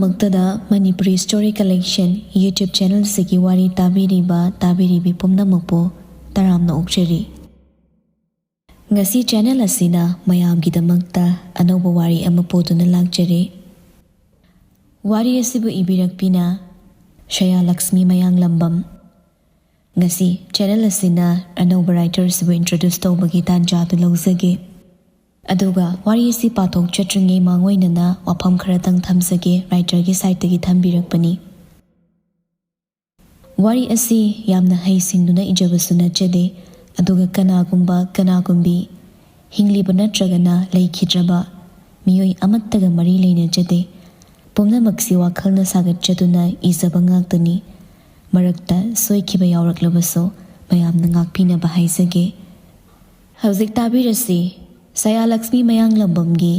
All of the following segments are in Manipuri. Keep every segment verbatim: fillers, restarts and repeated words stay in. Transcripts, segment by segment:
ꯃꯛꯇꯗ Manipuri Story Collection YouTube channel ꯑꯁꯤꯒꯤ ꯋꯥꯔꯤ ꯇꯥꯕꯤꯔꯤꯕ ꯇꯥꯕꯤꯔꯤꯕꯤ ꯄꯨꯝꯅꯃꯛꯄꯨ ꯇꯔꯥꯝꯅ ꯑꯣꯛꯆꯔꯤ꯫ ꯉꯁꯤ channel ꯑꯁꯤꯅ ꯃꯌꯥꯝꯒꯤꯗꯃꯛꯇ ꯑꯅꯧꯕ ꯋꯥꯔꯤ ꯑꯃ ꯄꯨꯗꯨꯅ ꯂꯥꯛꯆꯔꯤ꯫ ꯋꯥꯔꯤ ꯑꯁꯤꯕꯨ ꯏꯕꯤꯔꯛꯄꯤꯅ ꯁꯌꯥ ꯂꯛꯁꯃꯤ ꯃꯌꯥꯡꯂꯝꯕꯝ꯫ ꯉꯁꯤ channel ꯑꯁꯤꯅ ꯑꯅꯧꯕ writer ꯑꯁꯤꯕꯨ introduce ꯇꯧꯕꯒꯤ ꯇꯥꯟꯖꯥꯗꯨ ꯂꯧꯖꯒꯦ꯫ ꯑꯗꯨꯒ ꯋꯥꯔꯤ ꯑꯁꯤ ꯄꯥꯊꯣꯛꯆꯗ꯭ꯔꯤꯉꯩ ꯃꯥꯡꯑꯣꯏꯅꯅ ꯋꯥꯐꯝ ꯈꯔꯇꯪ ꯊꯝꯖꯒꯦ writerꯒꯤ sideꯇꯒꯤ ꯊꯝꯕꯤꯔꯛꯄꯅꯤ꯫ ꯋꯥꯔꯤ ꯑꯁꯤ ꯌꯥꯝꯅ ꯍꯩꯁꯤꯡꯗꯨꯅ ꯏꯖꯕꯁꯨ ꯅꯠꯆꯗꯦ, ꯑꯗꯨꯒ ꯀꯅꯥꯒꯨꯝꯕ ꯀꯅꯥꯒꯨꯝꯕꯤ ꯍꯤꯡꯂꯤꯕ ꯅꯠꯇ꯭ꯔꯒꯅ ꯂꯩꯈꯤꯗ꯭ꯔꯕ ꯃꯤꯑꯣꯏ ꯑꯃꯠꯇꯒ ꯃꯔꯤ ꯂꯩꯅꯖꯗꯦ꯫ ꯄꯨꯝꯅꯃꯛꯁꯤ ꯋꯥꯈꯜꯅ ꯁꯥꯒꯠꯆꯗꯨꯅ ꯏꯖꯕ ꯉꯥꯛꯇꯅꯤ꯫ ꯃꯔꯛꯇ ꯁꯣꯏꯈꯤꯕ ꯌꯥꯎꯔꯛꯂꯕꯁꯨ ꯃꯌꯥꯝꯅ ꯉꯥꯛꯄꯤꯅꯕ ꯍꯥꯏꯖꯒꯦ꯫ ꯍꯧꯖꯤꯛ ꯇꯥꯕꯤꯔꯁꯤ ꯁꯌꯥ ꯂꯛꯁꯃꯤ ꯃꯌꯥꯡꯂꯝꯕꯝꯒꯤ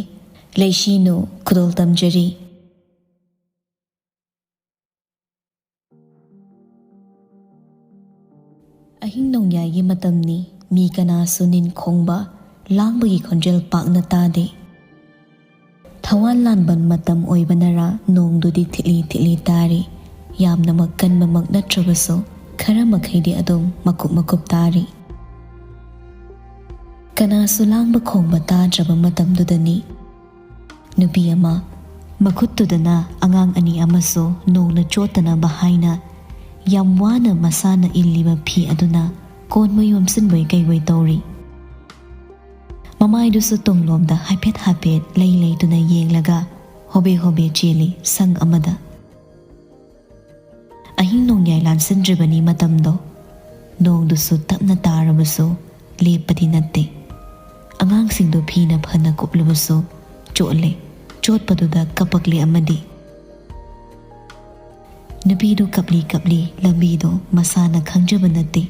ꯂꯩꯁꯤꯅꯨ ꯈꯨꯗꯣꯜ ꯇꯝꯖꯔꯤ꯫ ꯑꯍꯤꯡ ꯅꯣꯡꯌꯥꯏꯒꯤ ꯃꯇꯝꯅꯤ꯫ ꯃꯤ ꯀꯅꯥꯁꯨ ꯅꯤꯟ ꯈꯣꯡꯕ, ꯂꯥꯡꯕꯒꯤ ꯈꯣꯟꯖꯦꯜ ꯄꯥꯛꯅ ꯇꯥꯗꯦ꯫ ꯊꯋꯥꯟ ꯂꯥꯟꯕꯟ ꯃꯇꯝ ꯑꯣꯏꯕꯅꯔ ꯅꯣꯡꯗꯨꯗꯤ ꯊꯤꯠꯂꯤ ꯊꯤꯠꯂꯤ ꯇꯥꯔꯤ꯫ ꯌꯥꯝꯅꯃꯛ ꯀꯟꯕꯃꯛ ꯅꯠꯇ꯭ꯔꯕꯁꯨ ꯈꯔ ꯃꯈꯩꯗꯤ ꯑꯗꯨꯝ ꯃꯀꯨꯞ ꯃꯀꯨꯞ ꯇꯥꯔꯤ꯫ ꯀꯅꯥꯁꯨ ꯂꯥꯡꯕ ꯈꯣꯡꯕ ꯇꯥꯗ꯭ꯔꯕ ꯃꯇꯝꯗꯨꯗꯅꯤ ꯅꯨꯄꯤ ꯑꯃ ꯃꯈꯨꯠꯇꯨꯗꯅ ꯑꯉꯥꯡ ꯑꯅꯤ ꯑꯃꯁꯨ ꯅꯣꯡꯅ ꯆꯣꯠꯇꯅꯕ ꯍꯥꯏꯅ ꯌꯥꯝ ꯋꯥꯅ ꯃꯁꯥꯅ ꯏꯜꯂꯤꯕ ꯐꯤ ꯑꯗꯨꯅ ꯀꯣꯟꯕ ꯌꯣꯝꯁꯤꯟꯕꯣꯏ ꯀꯩꯕꯣꯏ ꯇꯧꯔꯤ꯫ ꯃꯃꯥꯏꯗꯨꯁꯨ ꯇꯨꯡꯂꯣꯝꯗ ꯍꯥꯏꯐꯦꯠ ꯍꯥꯏꯐꯦꯠ ꯂꯩ ꯂꯩꯗꯨꯅ ꯌꯦꯡꯂꯒ ꯍꯣꯕꯦ ꯍꯣꯕꯦ ꯆꯦꯜꯂꯤ ꯁꯪ ꯑꯃꯗ꯫ ꯑꯍꯤꯡ ꯅꯣꯡꯌꯥꯏ ꯂꯥꯟꯁꯤꯟꯗ꯭ꯔꯤꯕꯅꯤ ꯃꯇꯝꯗꯣ꯫ ꯅꯣꯡꯗꯨꯁꯨ ꯇꯞꯅ ꯇꯥꯔꯕꯁꯨ ꯂꯦꯞꯄꯗꯤ ꯅꯠꯇꯦ꯫ ꯑꯉꯥꯡꯁꯤꯡꯗꯨ ꯐꯤꯅ ꯐꯅ ꯀꯨꯞꯂꯕꯁꯨ ꯆꯣꯠꯂꯦ꯫ ꯆꯣꯠꯄꯗꯨꯗ ꯀꯄꯛꯂꯦ ꯑꯃꯗꯤ꯫ ꯅꯨꯄꯤꯗꯨ ꯀꯞꯂꯤ ꯀꯞꯂꯤ ꯂꯝꯕꯤꯗꯨ ꯃꯁꯥꯅ ꯈꯪꯖꯕ ꯅꯠꯇꯦ꯫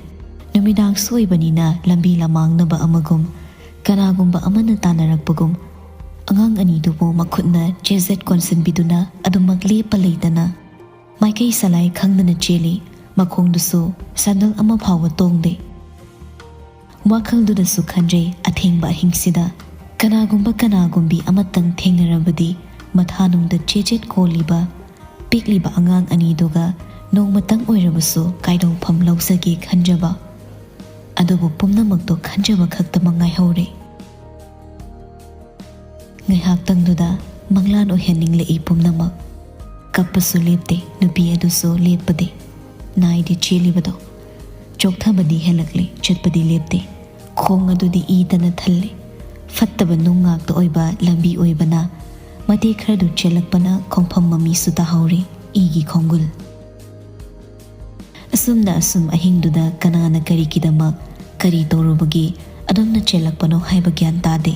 ꯅꯨꯃꯤꯗꯥꯡꯁꯨ ꯑꯣꯏꯕꯅꯤꯅ ꯂꯝꯕꯤ ꯂꯃꯥꯡꯅꯕ ꯑꯃꯒꯨꯝ ꯀꯅꯥꯒꯨꯝꯕ ꯑꯃꯅ ꯇꯥꯟꯅꯔꯛꯄꯒꯨꯝ ꯑꯉꯥꯡ ꯑꯅꯤꯗꯨꯕꯨ ꯃꯈꯨꯠꯅ ꯆꯦꯖꯦꯠ ꯀꯣꯟꯁꯤꯟꯕꯤꯗꯨꯅ ꯑꯗꯨꯃꯛ ꯂꯦꯞꯄ ꯂꯩꯇꯅ ꯃꯥꯏꯀꯩ ꯁꯂꯥꯏ ꯈꯪꯗꯅ ꯆꯦꯜꯂꯤ꯫ ꯃꯈꯣꯡꯗꯨꯁꯨ ꯁꯦꯟꯗꯜ ꯑꯃ ꯐꯥꯎꯕ ꯇꯣꯡꯗꯦ꯫ ꯋꯥꯈꯜꯗꯨꯗꯁꯨ ꯈꯟꯖꯩ, ꯑꯊꯦꯡꯕ ꯑꯍꯤꯡꯁꯤꯗ ꯀꯅꯥꯒꯨꯝꯕ ꯀꯅꯥꯒꯨꯝꯕꯤ ꯑꯃꯇꯪ ꯊꯦꯡꯅꯔꯕꯗꯤ ꯃꯊꯥꯅꯨꯡꯗ ꯆꯦꯆꯦꯠ ꯀꯣꯜꯂꯤꯕ ꯄꯤꯛꯂꯤꯕ ꯑꯉꯥꯡ ꯑꯅꯤꯗꯨꯒ ꯅꯣꯡꯃꯇꯪ ꯑꯣꯏꯔꯕꯁꯨ ꯀꯥꯏꯗꯧꯐꯝ ꯂꯧꯖꯒꯦ ꯈꯟꯖꯕ꯫ ꯑꯗꯨꯕꯨ ꯄꯨꯝꯅꯃꯛꯇꯣ ꯈꯟꯖꯕ ꯈꯛꯇꯃꯛ ꯉꯥꯏꯍꯧꯔꯦ꯫ ꯉꯥꯏꯍꯥꯛꯇꯪꯗꯨꯗ ꯃꯪꯂꯥꯟ ꯑꯣꯏꯍꯟꯅꯤꯡꯂꯛꯏ ꯄꯨꯝꯅꯃꯛ꯫ ꯀꯞꯄꯁꯨ ꯂꯦꯞꯇꯦ, ꯅꯨꯄꯤ ꯑꯗꯨꯁꯨ ꯂꯦꯞꯄꯗꯦ꯫ ꯅꯥꯏꯗꯦ ꯆꯦꯜꯂꯤꯕꯗꯣ꯫ ꯆꯣꯛꯊꯕꯗꯤ ꯍꯦꯜꯂꯛꯂꯦ, ꯆꯠꯄꯗꯤ ꯂꯦꯞꯇꯦ꯫ ꯈꯣꯡ ꯑꯗꯨꯗꯤ ꯏꯗꯅ ꯊꯜꯂꯦ꯫ ꯐꯠꯇꯕ ꯅꯨꯡ ꯉꯥꯛꯇ ꯑꯣꯏꯕ ꯂꯝꯕꯤ ꯑꯣꯏꯕꯅ ꯃꯇꯦꯛ ꯈꯔꯗꯨ ꯆꯦꯜꯂꯛꯄꯅ ꯈꯣꯡꯐꯝ ꯃꯃꯤꯁꯨ ꯇꯥꯍꯧꯔꯦ, ꯏꯒꯤ ꯈꯣꯡꯒꯨꯜ꯫ ꯑꯁꯨꯝꯅ ꯑꯁꯨꯝ ꯑꯍꯤꯡꯗꯨꯗ ꯀꯅꯥꯅ ꯀꯔꯤꯒꯤꯗꯃꯛ ꯀꯔꯤ ꯇꯧꯔꯨꯕꯒꯦ ꯑꯗꯣꯝꯅ ꯆꯦꯜꯂꯛꯄꯅꯣ ꯍꯥꯏꯕ ꯒ꯭ꯌꯥꯟ ꯇꯥꯗꯦ꯫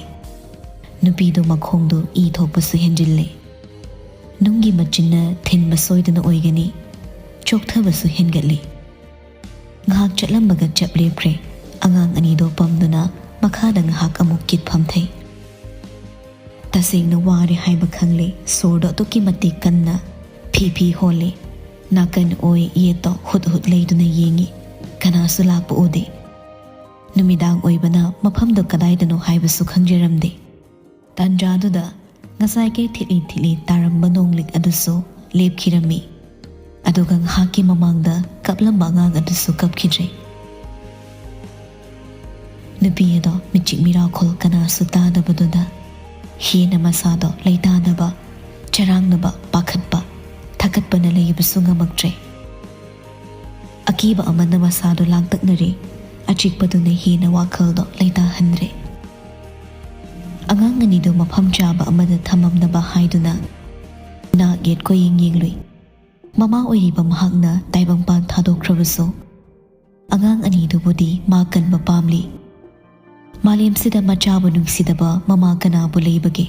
ꯅꯨꯄꯤꯗꯨ ꯃꯈꯣꯡꯗꯨ ꯏ ꯊꯣꯛꯄꯁꯨ ꯍꯦꯟꯖꯤꯜꯂꯦ꯫ ꯅꯨꯡꯒꯤ ꯃꯆꯤꯟꯅ ꯊꯤꯟꯕ ꯁꯣꯏꯗꯅ ꯑꯣꯏꯒꯅꯤ꯫ ꯆꯣꯛꯊꯕꯁꯨ ꯍꯦꯟꯒꯠꯂꯤ꯫ ꯉꯥꯏꯍꯥꯛ ꯆꯠꯂꯝꯕꯒ ꯆꯞ ꯂꯦꯞꯈ꯭ꯔꯦ꯫ ꯑꯉꯥꯡ ꯑꯅꯤꯗꯣ ꯄꯝꯗꯨꯅ ꯃꯈꯥꯗ ꯉꯥꯏꯍꯥꯛ ꯑꯃꯨꯛ ꯀꯤꯠ ꯐꯝꯊꯩ꯫ ꯇꯁꯦꯡꯅ ꯋꯥꯔꯦ ꯍꯥꯏꯕ ꯈꯪꯂꯦ꯫ ꯁꯣꯔꯗꯣ ꯑꯗꯨꯛꯀꯤ ꯃꯇꯤꯛ ꯀꯟꯅ ꯐꯤ ꯐꯤ ꯍꯣꯜꯂꯦ꯫ ꯅꯥꯀꯟ ꯑꯣꯏ ꯌꯦꯠꯇꯣ ꯍꯨꯠ ꯍꯨꯠ ꯂꯩꯗꯨꯅ ꯌꯦꯡꯉꯤ꯫ ꯀꯅꯥꯁꯨ ꯂꯥꯛꯄ ꯎꯗꯦ꯫ ꯅꯨꯃꯤꯗꯥꯡ ꯑꯣꯏꯕꯅ ꯃꯐꯝꯗꯣ ꯀꯗꯥꯏꯗꯅꯣ ꯍꯥꯏꯕꯁꯨ ꯈꯪꯖꯔꯝꯗꯦ꯫ ꯇꯥꯟꯖꯥꯗꯨꯗ ꯉꯁꯥꯏꯒꯤ ꯊꯤꯠꯂꯤ ꯊꯤꯠꯂꯤ ꯇꯥꯔꯝꯕ ꯅꯣꯡꯂꯤꯛ ꯑꯗꯨꯁꯨ ꯂꯦꯞꯈꯤꯔꯝꯃꯤ꯫ ꯑꯗꯨꯒ ꯉꯥꯏꯍꯥꯛꯀꯤ ꯃꯃꯥꯡꯗ ꯀꯞꯂꯝꯕ ꯑꯉꯥꯡ ꯑꯗꯨꯁꯨ ꯀꯞꯈꯤꯗ꯭ꯔꯦ꯫ ꯅꯨꯄꯤ ꯑꯗꯣ ꯃꯤꯆꯤꯛ ꯃꯤꯔꯥꯎꯈꯣꯜ ꯀꯅꯥꯁꯨ ꯇꯥꯗꯕꯗꯨꯗ ꯍꯦꯟꯅ ꯃꯁꯥꯗꯣ ꯂꯩꯇꯥꯗꯕ, ꯆꯔꯥꯡꯅꯕ, ꯄꯥꯈꯠꯄ, ꯊꯀꯠꯄꯅ ꯂꯩꯕꯁꯨ ꯉꯝꯃꯛꯇ꯭ꯔꯦ꯫ ꯑꯀꯤꯕ ꯑꯃꯅ ꯃꯁꯥꯗꯣ ꯂꯥꯡꯇꯛꯅꯔꯦ꯫ ꯑꯆꯤꯛꯄꯗꯨꯅ ꯍꯦꯟꯅ ꯋꯥꯈꯜꯗꯣ ꯂꯩꯇꯥꯍꯟꯗ꯭ꯔꯦ꯫ ꯑꯉꯥꯡ ꯑꯅꯤꯗꯨ ꯃꯐꯝ ꯆꯥꯕ ꯑꯃꯗ ꯊꯝꯃꯝꯅꯕ ꯍꯥꯏꯗꯨꯅ ꯅꯥꯛ ꯌꯦꯠ ꯀꯣꯏꯌꯦꯡ ꯌꯦꯡꯂꯨꯏ꯫ ꯃꯃꯥ ꯑꯣꯏꯔꯤꯕ ꯃꯍꯥꯛꯅ ꯇꯥꯏꯕꯪꯄꯥꯟ ꯊꯥꯗꯣꯛꯈ꯭ꯔꯕꯁꯨ ꯑꯉꯥꯡ ꯑꯅꯤꯗꯨꯕꯨꯗꯤ ꯃꯥ ꯀꯟꯕ ꯄꯥꯝꯂꯤ꯫ ꯃꯥꯂꯦꯝꯁꯤꯗ ꯃꯆꯥꯕꯨ ꯅꯨꯡꯁꯤꯗꯕ ꯃꯃꯥ ꯀꯅꯥꯕꯨ ꯂꯩꯕꯒꯦ?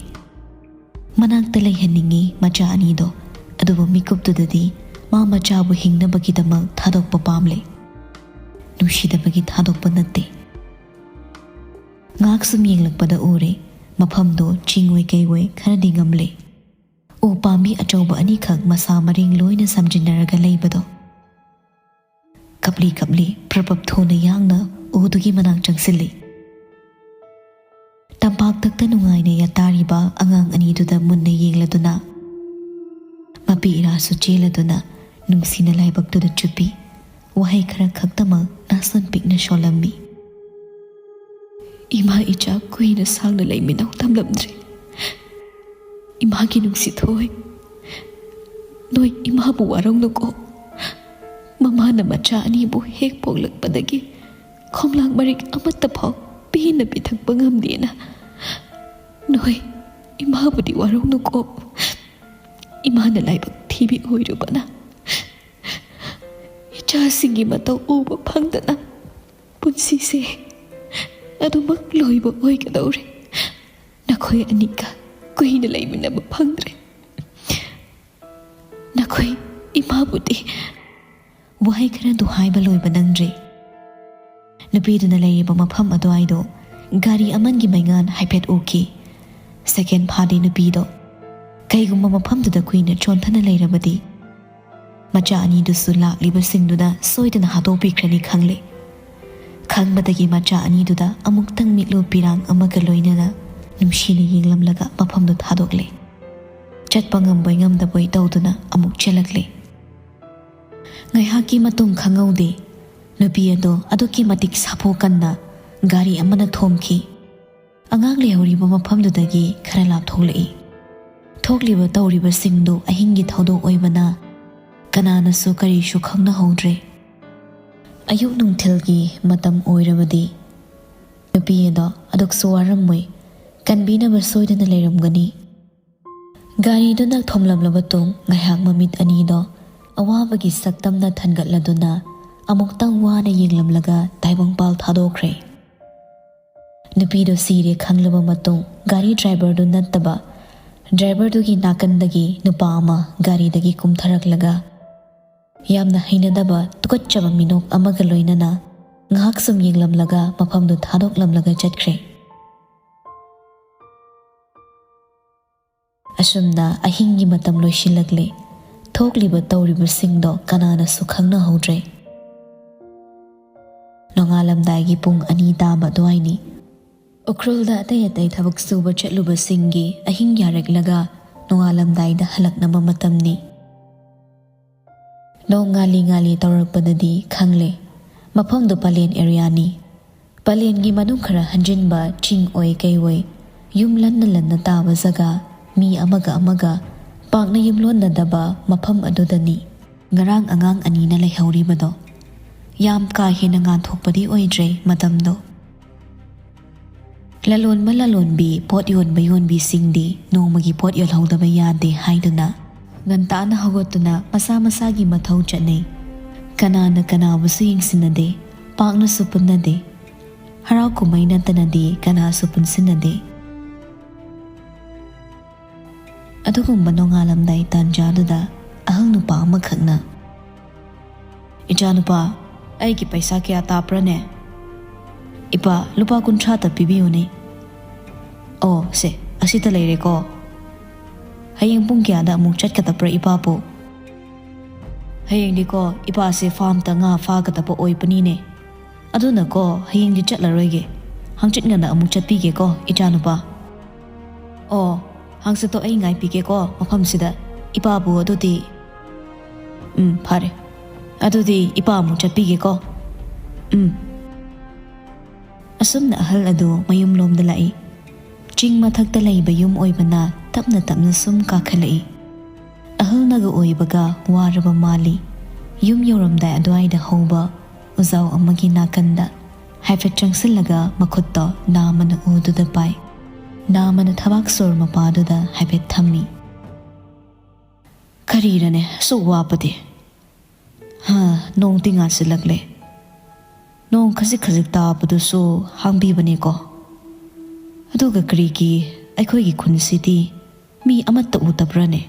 ꯃꯅꯥꯛꯇ ꯂꯩꯍꯟꯅꯤꯡꯉꯤ ꯃꯆꯥ ꯑꯅꯤꯗꯣ, ꯑꯗꯨꯕꯨ ꯃꯤꯀꯨꯞꯇꯨꯗꯗꯤ ꯃꯥ ꯃꯆꯥꯕꯨ ꯍꯤꯡꯅꯕꯒꯤꯗꯃꯛ ꯊꯥꯗꯣꯛꯄ ꯄꯥꯝꯂꯦ꯫ ꯅꯨꯡꯁꯤꯗꯕꯒꯤ ꯊꯥꯗꯣꯛꯄ ꯅꯠꯇꯦ꯫ ꯉꯥꯏꯍꯥꯛ ꯁꯨꯝ ꯌꯦꯡꯂꯛꯄꯗ ꯎꯔꯦ, ꯃꯐꯝꯗꯣ ꯆꯤꯡꯑꯣꯏ ꯀꯩꯑꯣꯏ ꯈꯔꯗꯤ ꯉꯝꯂꯦ꯫ ꯎ ꯄꯥꯝꯕꯤ ꯑꯆꯧꯕ ꯑꯅꯤꯈꯛ ꯃꯁꯥ ꯃꯔꯦꯡ ꯂꯣꯏꯅ ꯁꯝꯖꯤꯟꯅꯔꯒ ꯂꯩꯕꯗꯣ꯫ ꯀꯞꯂꯤ ꯀꯞꯂꯤ ꯄ꯭ꯔꯄꯞ ꯊꯨꯅ ꯌꯥꯡꯅ ꯎꯗꯨꯒꯤ ꯃꯅꯥꯛ ꯆꯪꯁꯤꯜꯂꯤ꯫ ꯇꯝꯄꯥꯛꯇꯛꯇ ꯅꯨꯡꯉꯥꯏꯅ ꯌꯥꯇꯥꯔꯤꯕ ꯑꯉꯥꯡ ꯑꯅꯤꯗꯨꯗ ꯃꯨꯟꯅ ꯌꯦꯡꯂꯗꯨꯅ, ꯃꯄꯤ ꯏꯔꯥꯁꯨ ꯆꯦꯜꯂꯗꯨꯅ ꯅꯨꯡꯁꯤꯅ ꯂꯥꯏꯕꯛꯇꯨꯗ ꯆꯨꯞꯄꯤ꯫ ꯋꯥꯍꯩ ꯈꯔ ꯈꯛꯇꯃꯛ ꯅꯥꯁꯣꯟ ꯄꯤꯛꯅ ꯁꯣꯜꯂꯝꯃꯤ꯫ "ꯏꯃꯥ ꯏꯆꯥ ꯀꯨꯏꯅ ꯁꯥꯡꯅ ꯂꯩꯃꯤꯟꯅꯧ ꯇꯝꯂꯝꯗ꯭ꯔꯦ꯫ ꯏꯃꯥꯒꯤ ꯅꯨꯡꯁꯤ ꯊꯣꯏ, ꯅꯣꯏ ꯏꯃꯥꯕꯨ ꯋꯥꯔꯧꯅꯨꯀꯣ꯫ ꯃꯃꯥꯅ ꯃꯆꯥ ꯑꯅꯤꯕꯨ ꯍꯦꯛ ꯄꯣꯛꯂꯛꯄꯗꯒꯤ ꯈꯣꯝꯂꯥꯡ ꯃꯔꯤꯛ ꯑꯃꯠꯇ ꯐꯥꯎ ꯄꯦꯟꯅ ꯄꯤꯊꯛꯄ ꯉꯝꯗꯦꯅ꯫ ꯅꯣꯏ ꯏꯃꯥꯕꯨꯗꯤ ꯋꯥꯔꯧꯅꯨꯀꯣ꯫ ꯏꯃꯥꯅ ꯂꯥꯏꯕꯛ ꯊꯤꯕꯤ ꯑꯣꯏꯔꯨꯕꯅ ꯏꯆꯥꯁꯤꯡꯒꯤ ꯃꯇꯧ ꯎꯕ ꯐꯪꯗꯅ ꯄꯨꯟꯁꯤꯁꯦ ꯑꯗꯨꯃꯛ ꯂꯣꯏꯕ ꯑꯣꯏꯒꯗꯧꯔꯦ꯫ ꯅꯈꯣꯏ ꯑꯅꯤꯒ ꯀꯨꯏꯅ ꯂꯩꯃꯤꯟꯅꯕ ꯐꯪꯗ꯭ꯔꯦ꯫ ꯅꯈꯣꯏ ꯏꯃꯥꯕꯨꯗꯤ"꯫ ꯋꯥꯍꯩ ꯈꯔꯗꯨ ꯍꯥꯏꯕ ꯂꯣꯏꯕ ꯅꯪꯗ꯭ꯔꯤ꯫ ꯅꯨꯄꯤꯗꯨꯅ ꯂꯩꯔꯤꯕ ꯃꯐꯝ ꯑꯗꯨꯋꯥꯏꯗꯣ ꯒꯥꯔꯤ ꯑꯃꯒꯤ ꯃꯩꯉꯥꯜ ꯍꯥꯏꯐꯦꯠ ꯎꯈꯤ꯫ ꯁꯦꯀꯦꯟ ꯐꯥꯗꯦ ꯅꯨꯄꯤꯗꯣ꯫ ꯀꯩꯒꯨꯝꯕ ꯃꯐꯝꯗꯨꯗ ꯀꯨꯏꯅ ꯆꯣꯟꯊꯅ ꯂꯩꯔꯕꯗꯤ, ꯃꯆꯥ ꯑꯅꯤꯗꯨꯁꯨ ꯂꯥꯛꯂꯤꯕꯁꯤꯡꯗꯨꯅ ꯁꯣꯏꯗꯅ ꯍꯥꯠꯇꯣꯛꯄꯤꯈ꯭ꯔꯅꯤ ꯈꯪꯂꯦ꯫ ꯈꯪꯕꯗꯒꯤ ꯃꯆꯥ ꯑꯅꯤꯗꯨꯗ ꯑꯃꯨꯛꯇꯪ ꯃꯤꯠꯂꯨ ꯄꯤꯔꯥꯡ ꯑꯃꯒ ꯂꯣꯏꯅꯅ ꯅꯨꯡꯁꯤꯅ ꯌꯦꯡꯂꯝꯂꯒ ꯃꯐꯝꯗꯨ ꯊꯥꯗꯣꯛꯂꯦ꯫ ꯆꯠꯄ ꯉꯝꯕꯣꯏ ꯉꯝꯗꯕꯣꯏ ꯇꯧꯗꯨꯅ ꯑꯃꯨꯛ ꯆꯦꯜꯂꯛꯂꯦ꯫ ꯉꯥꯏꯍꯥꯛꯀꯤ ꯃꯇꯨꯡ ꯈꯪꯍꯧꯗꯦ, ꯅꯨꯄꯤ ꯑꯗꯣ ꯑꯗꯨꯛꯀꯤ ꯃꯇꯤꯛ ꯁꯥꯐꯨ ꯀꯟꯅ ꯒꯥꯔꯤ ꯑꯃꯅ ꯊꯣꯝꯈꯤ꯫ ꯑꯉꯥꯡ ꯂꯩꯍꯧꯔꯤꯕ ꯃꯐꯝꯗꯨꯗꯒꯤ ꯈꯔ ꯂꯥꯞꯊꯣꯛꯂꯛꯏ꯫ ꯊꯣꯛꯂꯤꯕ ꯇꯧꯔꯤꯕꯁꯤꯡꯗꯨ ꯑꯍꯤꯡꯒꯤ ꯊꯧꯗꯣꯛ ꯑꯣꯏꯕꯅ ꯀꯅꯥꯅꯁꯨ ꯀꯔꯤꯁꯨ ꯈꯪꯅꯍꯧꯗ꯭ꯔꯦ꯫ ꯑꯌꯨꯛ ꯅꯨꯡꯊꯤꯜꯒꯤ ꯃꯇꯝ ꯑꯣꯏꯔꯕꯗꯤ ꯅꯨꯄꯤ ꯑꯗꯣ ꯑꯗꯨꯛꯁꯨ ꯋꯥꯔꯝꯃꯣꯏ, ꯀꯟꯕꯤꯅꯕ ꯁꯣꯏꯗꯅ ꯂꯩꯔꯝꯒꯅꯤ꯫ ꯒꯥꯔꯤꯗꯨꯅ ꯊꯣꯝꯂꯝꯂꯕ ꯇꯨꯡ ꯉꯥꯏꯍꯥꯛ ꯃꯃꯤꯠ ꯑꯅꯤꯗꯣ ꯑꯋꯥꯕꯒꯤ ꯁꯛꯇꯝꯅ ꯊꯟꯒꯠꯂꯗꯨꯅ ꯑꯃꯨꯛꯇꯪ ꯋꯥꯅ ꯌꯦꯡꯂꯝꯂꯒ ꯇꯥꯏꯕꯪꯄꯥꯜ ꯊꯥꯗꯣꯛꯈ꯭ꯔꯦ꯫ ꯅꯨꯄꯤꯗꯣ ꯁꯤꯔꯦ ꯈꯪꯂꯕ ꯃꯇꯨꯡ ꯒꯥꯔꯤ ꯗ꯭ꯔꯥꯏꯚꯔꯗꯨ ꯅꯠꯇꯕ ꯗ꯭ꯔꯥꯏꯚꯔꯗꯨꯒꯤ ꯅꯥꯀꯟꯗꯒꯤ ꯅꯨꯄꯥ ꯑꯃ ꯒꯥꯔꯤꯗꯒꯤ ꯀꯨꯝꯊꯔꯛꯂꯒ ꯌꯥꯝꯅ ꯍꯩꯅꯗꯕ ꯇꯨꯀꯠꯆꯕ ꯃꯤꯅꯣꯛ ꯑꯃꯒ ꯂꯣꯏꯅꯅ ꯉꯥꯏꯍꯥꯛ ꯁꯨꯝ ꯌꯦꯡꯂꯝꯂꯒ ꯃꯐꯝꯗꯨ ꯊꯥꯗꯣꯛꯂꯝꯂꯒ ꯆꯠꯈ꯭ꯔꯦ꯫ ꯑꯁꯨꯝꯅ ꯑꯍꯤꯡꯒꯤ ꯃꯇꯝ ꯂꯣꯏꯁꯤꯜꯂꯛꯂꯦ꯫ ꯊꯣꯛꯂꯤꯕ ꯇꯧꯔꯤꯕꯁꯤꯡꯗꯣ ꯀꯅꯥꯅꯁꯨ ꯈꯪꯅꯍꯧꯗ꯭ꯔꯦ꯫ ꯅꯣꯡꯉꯥꯜꯂꯝꯗꯥꯏꯒꯤ ꯄꯨꯡ ꯑꯅꯤ ꯇꯥꯕ ꯑꯗꯨꯋꯥꯏꯅꯤ꯫ ꯎꯈ꯭ꯔꯨꯜꯗ ꯑꯇꯩ ꯑꯇꯩ ꯊꯕꯛ ꯁꯨꯕ ꯆꯠꯂꯨꯕꯁꯤꯡꯒꯤ ꯑꯍꯤꯡ ꯌꯥꯔꯦꯛꯂꯒ ꯅꯣꯡꯉꯥꯜꯂꯝꯗꯥꯏꯗ ꯍꯜꯂꯛꯅꯕ ꯃꯇꯝꯅꯤ꯫ ꯅꯣꯡ ꯉꯥꯂꯤ ꯉꯥꯂꯤ ꯇꯧꯔꯛꯄꯗꯗꯤ ꯈꯪꯂꯦ, ꯃꯐꯝꯗꯨ ꯄꯂꯦꯟ ꯑꯦꯔꯤꯌꯥꯅꯤ꯫ ꯄꯂꯦꯟꯒꯤ ꯃꯅꯨꯡ ꯈꯔ ꯍꯟꯖꯤꯟꯕ ꯆꯤꯡ ꯑꯣꯏ ꯀꯩ ꯑꯣꯏ, ꯌꯨꯝ ꯂꯟꯅ ꯂꯟꯅ ꯇꯥꯕ ꯖꯒꯥ, ꯃꯤ ꯑꯃꯒ ꯑꯃꯒ ꯄꯥꯛꯅ ꯌꯨꯝꯂꯣꯟꯅꯗꯕ ꯃꯐꯝ ꯑꯗꯨꯗꯅꯤ ꯉꯔꯥꯡ ꯑꯉꯥꯡ ꯑꯅꯤꯅ ꯂꯩꯍꯧꯔꯤꯕꯗꯣ꯫ ꯌꯥꯝ ꯀꯥ ꯍꯦꯟꯅ ꯉꯥꯟꯊꯣꯛꯄꯗꯤ ꯑꯣꯏꯗ꯭ꯔꯦ ꯃꯇꯝꯗꯣ꯫ ꯂꯂꯣꯟꯕ ꯂꯂꯣꯟꯕꯤ, ꯄꯣꯠ ꯌꯣꯟꯕ ꯌꯣꯟꯕꯤꯁꯤꯡꯗꯤ ꯅꯣꯡꯃꯒꯤ ꯄꯣꯠ ꯌꯣꯜꯍꯧꯗꯕ ꯌꯥꯗꯦ ꯍꯥꯏꯗꯨꯅ ꯉꯟꯇꯥꯅ ꯍꯧꯒꯠꯇꯨꯅ ꯃꯁꯥ ꯃꯁꯥꯒꯤ ꯃꯊꯧ ꯆꯠꯅꯩ꯫ ꯀꯅꯥꯅ ꯀꯅꯥꯕꯨꯁꯨ ꯌꯦꯡꯁꯤꯟꯅꯗꯦ, ꯄꯥꯛꯅꯁꯨ ꯄꯨꯟꯅꯗꯦ꯫ ꯍꯔꯥꯎ ꯀꯨꯝꯍꯩ ꯅꯠꯇꯅꯗꯤ ꯀꯅꯥꯁꯨ ꯄꯨꯟꯁꯤꯟꯅꯗꯦ꯫ ꯑꯗꯨꯒꯨꯝꯕ ꯅꯣꯡꯉꯥꯜꯂꯝꯗꯥꯏ ꯇꯥꯟꯖꯥꯗꯨꯗ ꯑꯍꯜ ꯅꯨꯄꯥ ꯑꯃꯈꯛꯅ, "ꯏꯆꯥꯅꯨꯄꯥ, ꯑꯩꯒꯤ ꯄꯩꯁꯥ ꯀꯌꯥ ꯇꯥꯕ꯭ꯔꯅꯦ? ꯏꯄꯥ, ꯂꯨꯄꯥ ꯀꯨꯟꯊ꯭ꯔꯥꯇ ꯄꯤꯕꯤꯌꯨꯅꯦ꯫ ꯑꯣ, ꯁꯦ, ꯑꯁꯤꯗ ꯂꯩꯔꯦꯀꯣ꯫ ꯍꯌꯦꯡ ꯄꯨꯡ ꯀꯌꯥꯗ ꯑꯃꯨꯛ ꯆꯠꯀꯗꯕ꯭ꯔꯥ ꯏꯄꯥꯕꯨ?" "ꯍꯌꯦꯡꯗꯤꯀꯣ, ꯏꯄꯥꯁꯦ ꯐꯥꯔꯝꯗ ꯉꯥ ꯐꯥꯒꯗꯕ ꯑꯣꯏꯕꯅꯤꯅꯦ꯫ ꯑꯗꯨꯅꯀꯣ, ꯍꯌꯦꯡꯗꯤ ꯆꯠꯂꯔꯣꯏꯒꯦ꯫ ꯍꯪꯆꯤꯠ ꯉꯟꯅ ꯑꯃꯨꯛ ꯆꯠꯄꯤꯒꯦꯀꯣ, ꯏꯆꯥꯅꯨꯄꯥ꯫ ꯑꯣ, ꯍꯪꯆꯤꯠꯇꯣ ꯑꯩ ꯉꯥꯏꯕꯤꯒꯦꯀꯣ ꯃꯐꯝꯁꯤꯗ꯫ ꯏꯄꯥꯕꯨ ꯑꯗꯨꯗꯤ..." "ꯎꯝ, ꯐꯔꯦ꯫ ꯑꯗꯨꯗꯤ ꯏꯄꯥ ꯑꯃꯨꯛ ꯆꯠꯄꯤꯒꯦꯀꯣ꯫ ꯎꯝ꯫" ꯑꯁꯨꯝꯅ ꯑꯍꯜ ꯑꯗꯨ ꯃꯌꯨꯝꯂꯣꯝꯗ ꯂꯥꯛꯏ꯫ ꯆꯤꯡ ꯃꯊꯛꯇ ꯂꯩꯕ ꯌꯨꯝ ꯑꯣꯏꯕꯅ ꯇꯞꯅ ꯇꯞꯅ ꯁꯨꯝ ꯀꯥꯈꯠꯂꯛꯏ꯫ ꯑꯍꯜꯅꯒ ꯑꯣꯏꯕꯒ ꯋꯥꯔꯕ ꯃꯥꯜꯂꯤ꯫ ꯌꯨꯝ ꯌꯧꯔꯝꯗꯥꯏ ꯑꯗꯨꯋꯥꯏꯗ ꯍꯧꯕ ꯎꯖꯥꯎ ꯑꯃꯒꯤ ꯅꯥꯀꯟꯗ ꯍꯥꯏꯐꯦꯠ ꯆꯪꯁꯤꯜꯂꯒ ꯃꯈꯨꯠꯇꯣ ꯅꯥꯝꯃꯅ ꯎꯗꯨꯗ ꯄꯥꯏ꯫ ꯅꯥꯝꯃꯅ ꯊꯕꯥꯛ ꯁꯣꯔ ꯃꯄꯥꯗꯨꯗ ꯍꯥꯏꯐꯦꯠ ꯊꯝꯃꯤ꯫ "ꯀꯔꯤꯔꯅꯦ ꯑꯁꯨꯛ ꯋꯥꯕꯗꯤ? ꯍꯥ, ꯅꯣꯡꯗꯤ ꯉꯥꯟꯁꯤꯜꯂꯛꯂꯦ꯫ ꯅꯣꯡ ꯈꯖꯤꯛ ꯈꯖꯤꯛ ꯇꯥꯕꯗꯨꯁꯨ ꯍꯥꯡꯕꯤꯕꯅꯦꯀꯣ꯫ ꯑꯗꯨꯒ ꯀꯔꯤꯒꯤ ꯑꯩꯈꯣꯏꯒꯤ ꯈꯨꯟꯁꯤꯗꯤ ꯃꯤ ꯑꯃꯠꯇ ꯎꯗꯕ꯭ꯔꯅꯦ?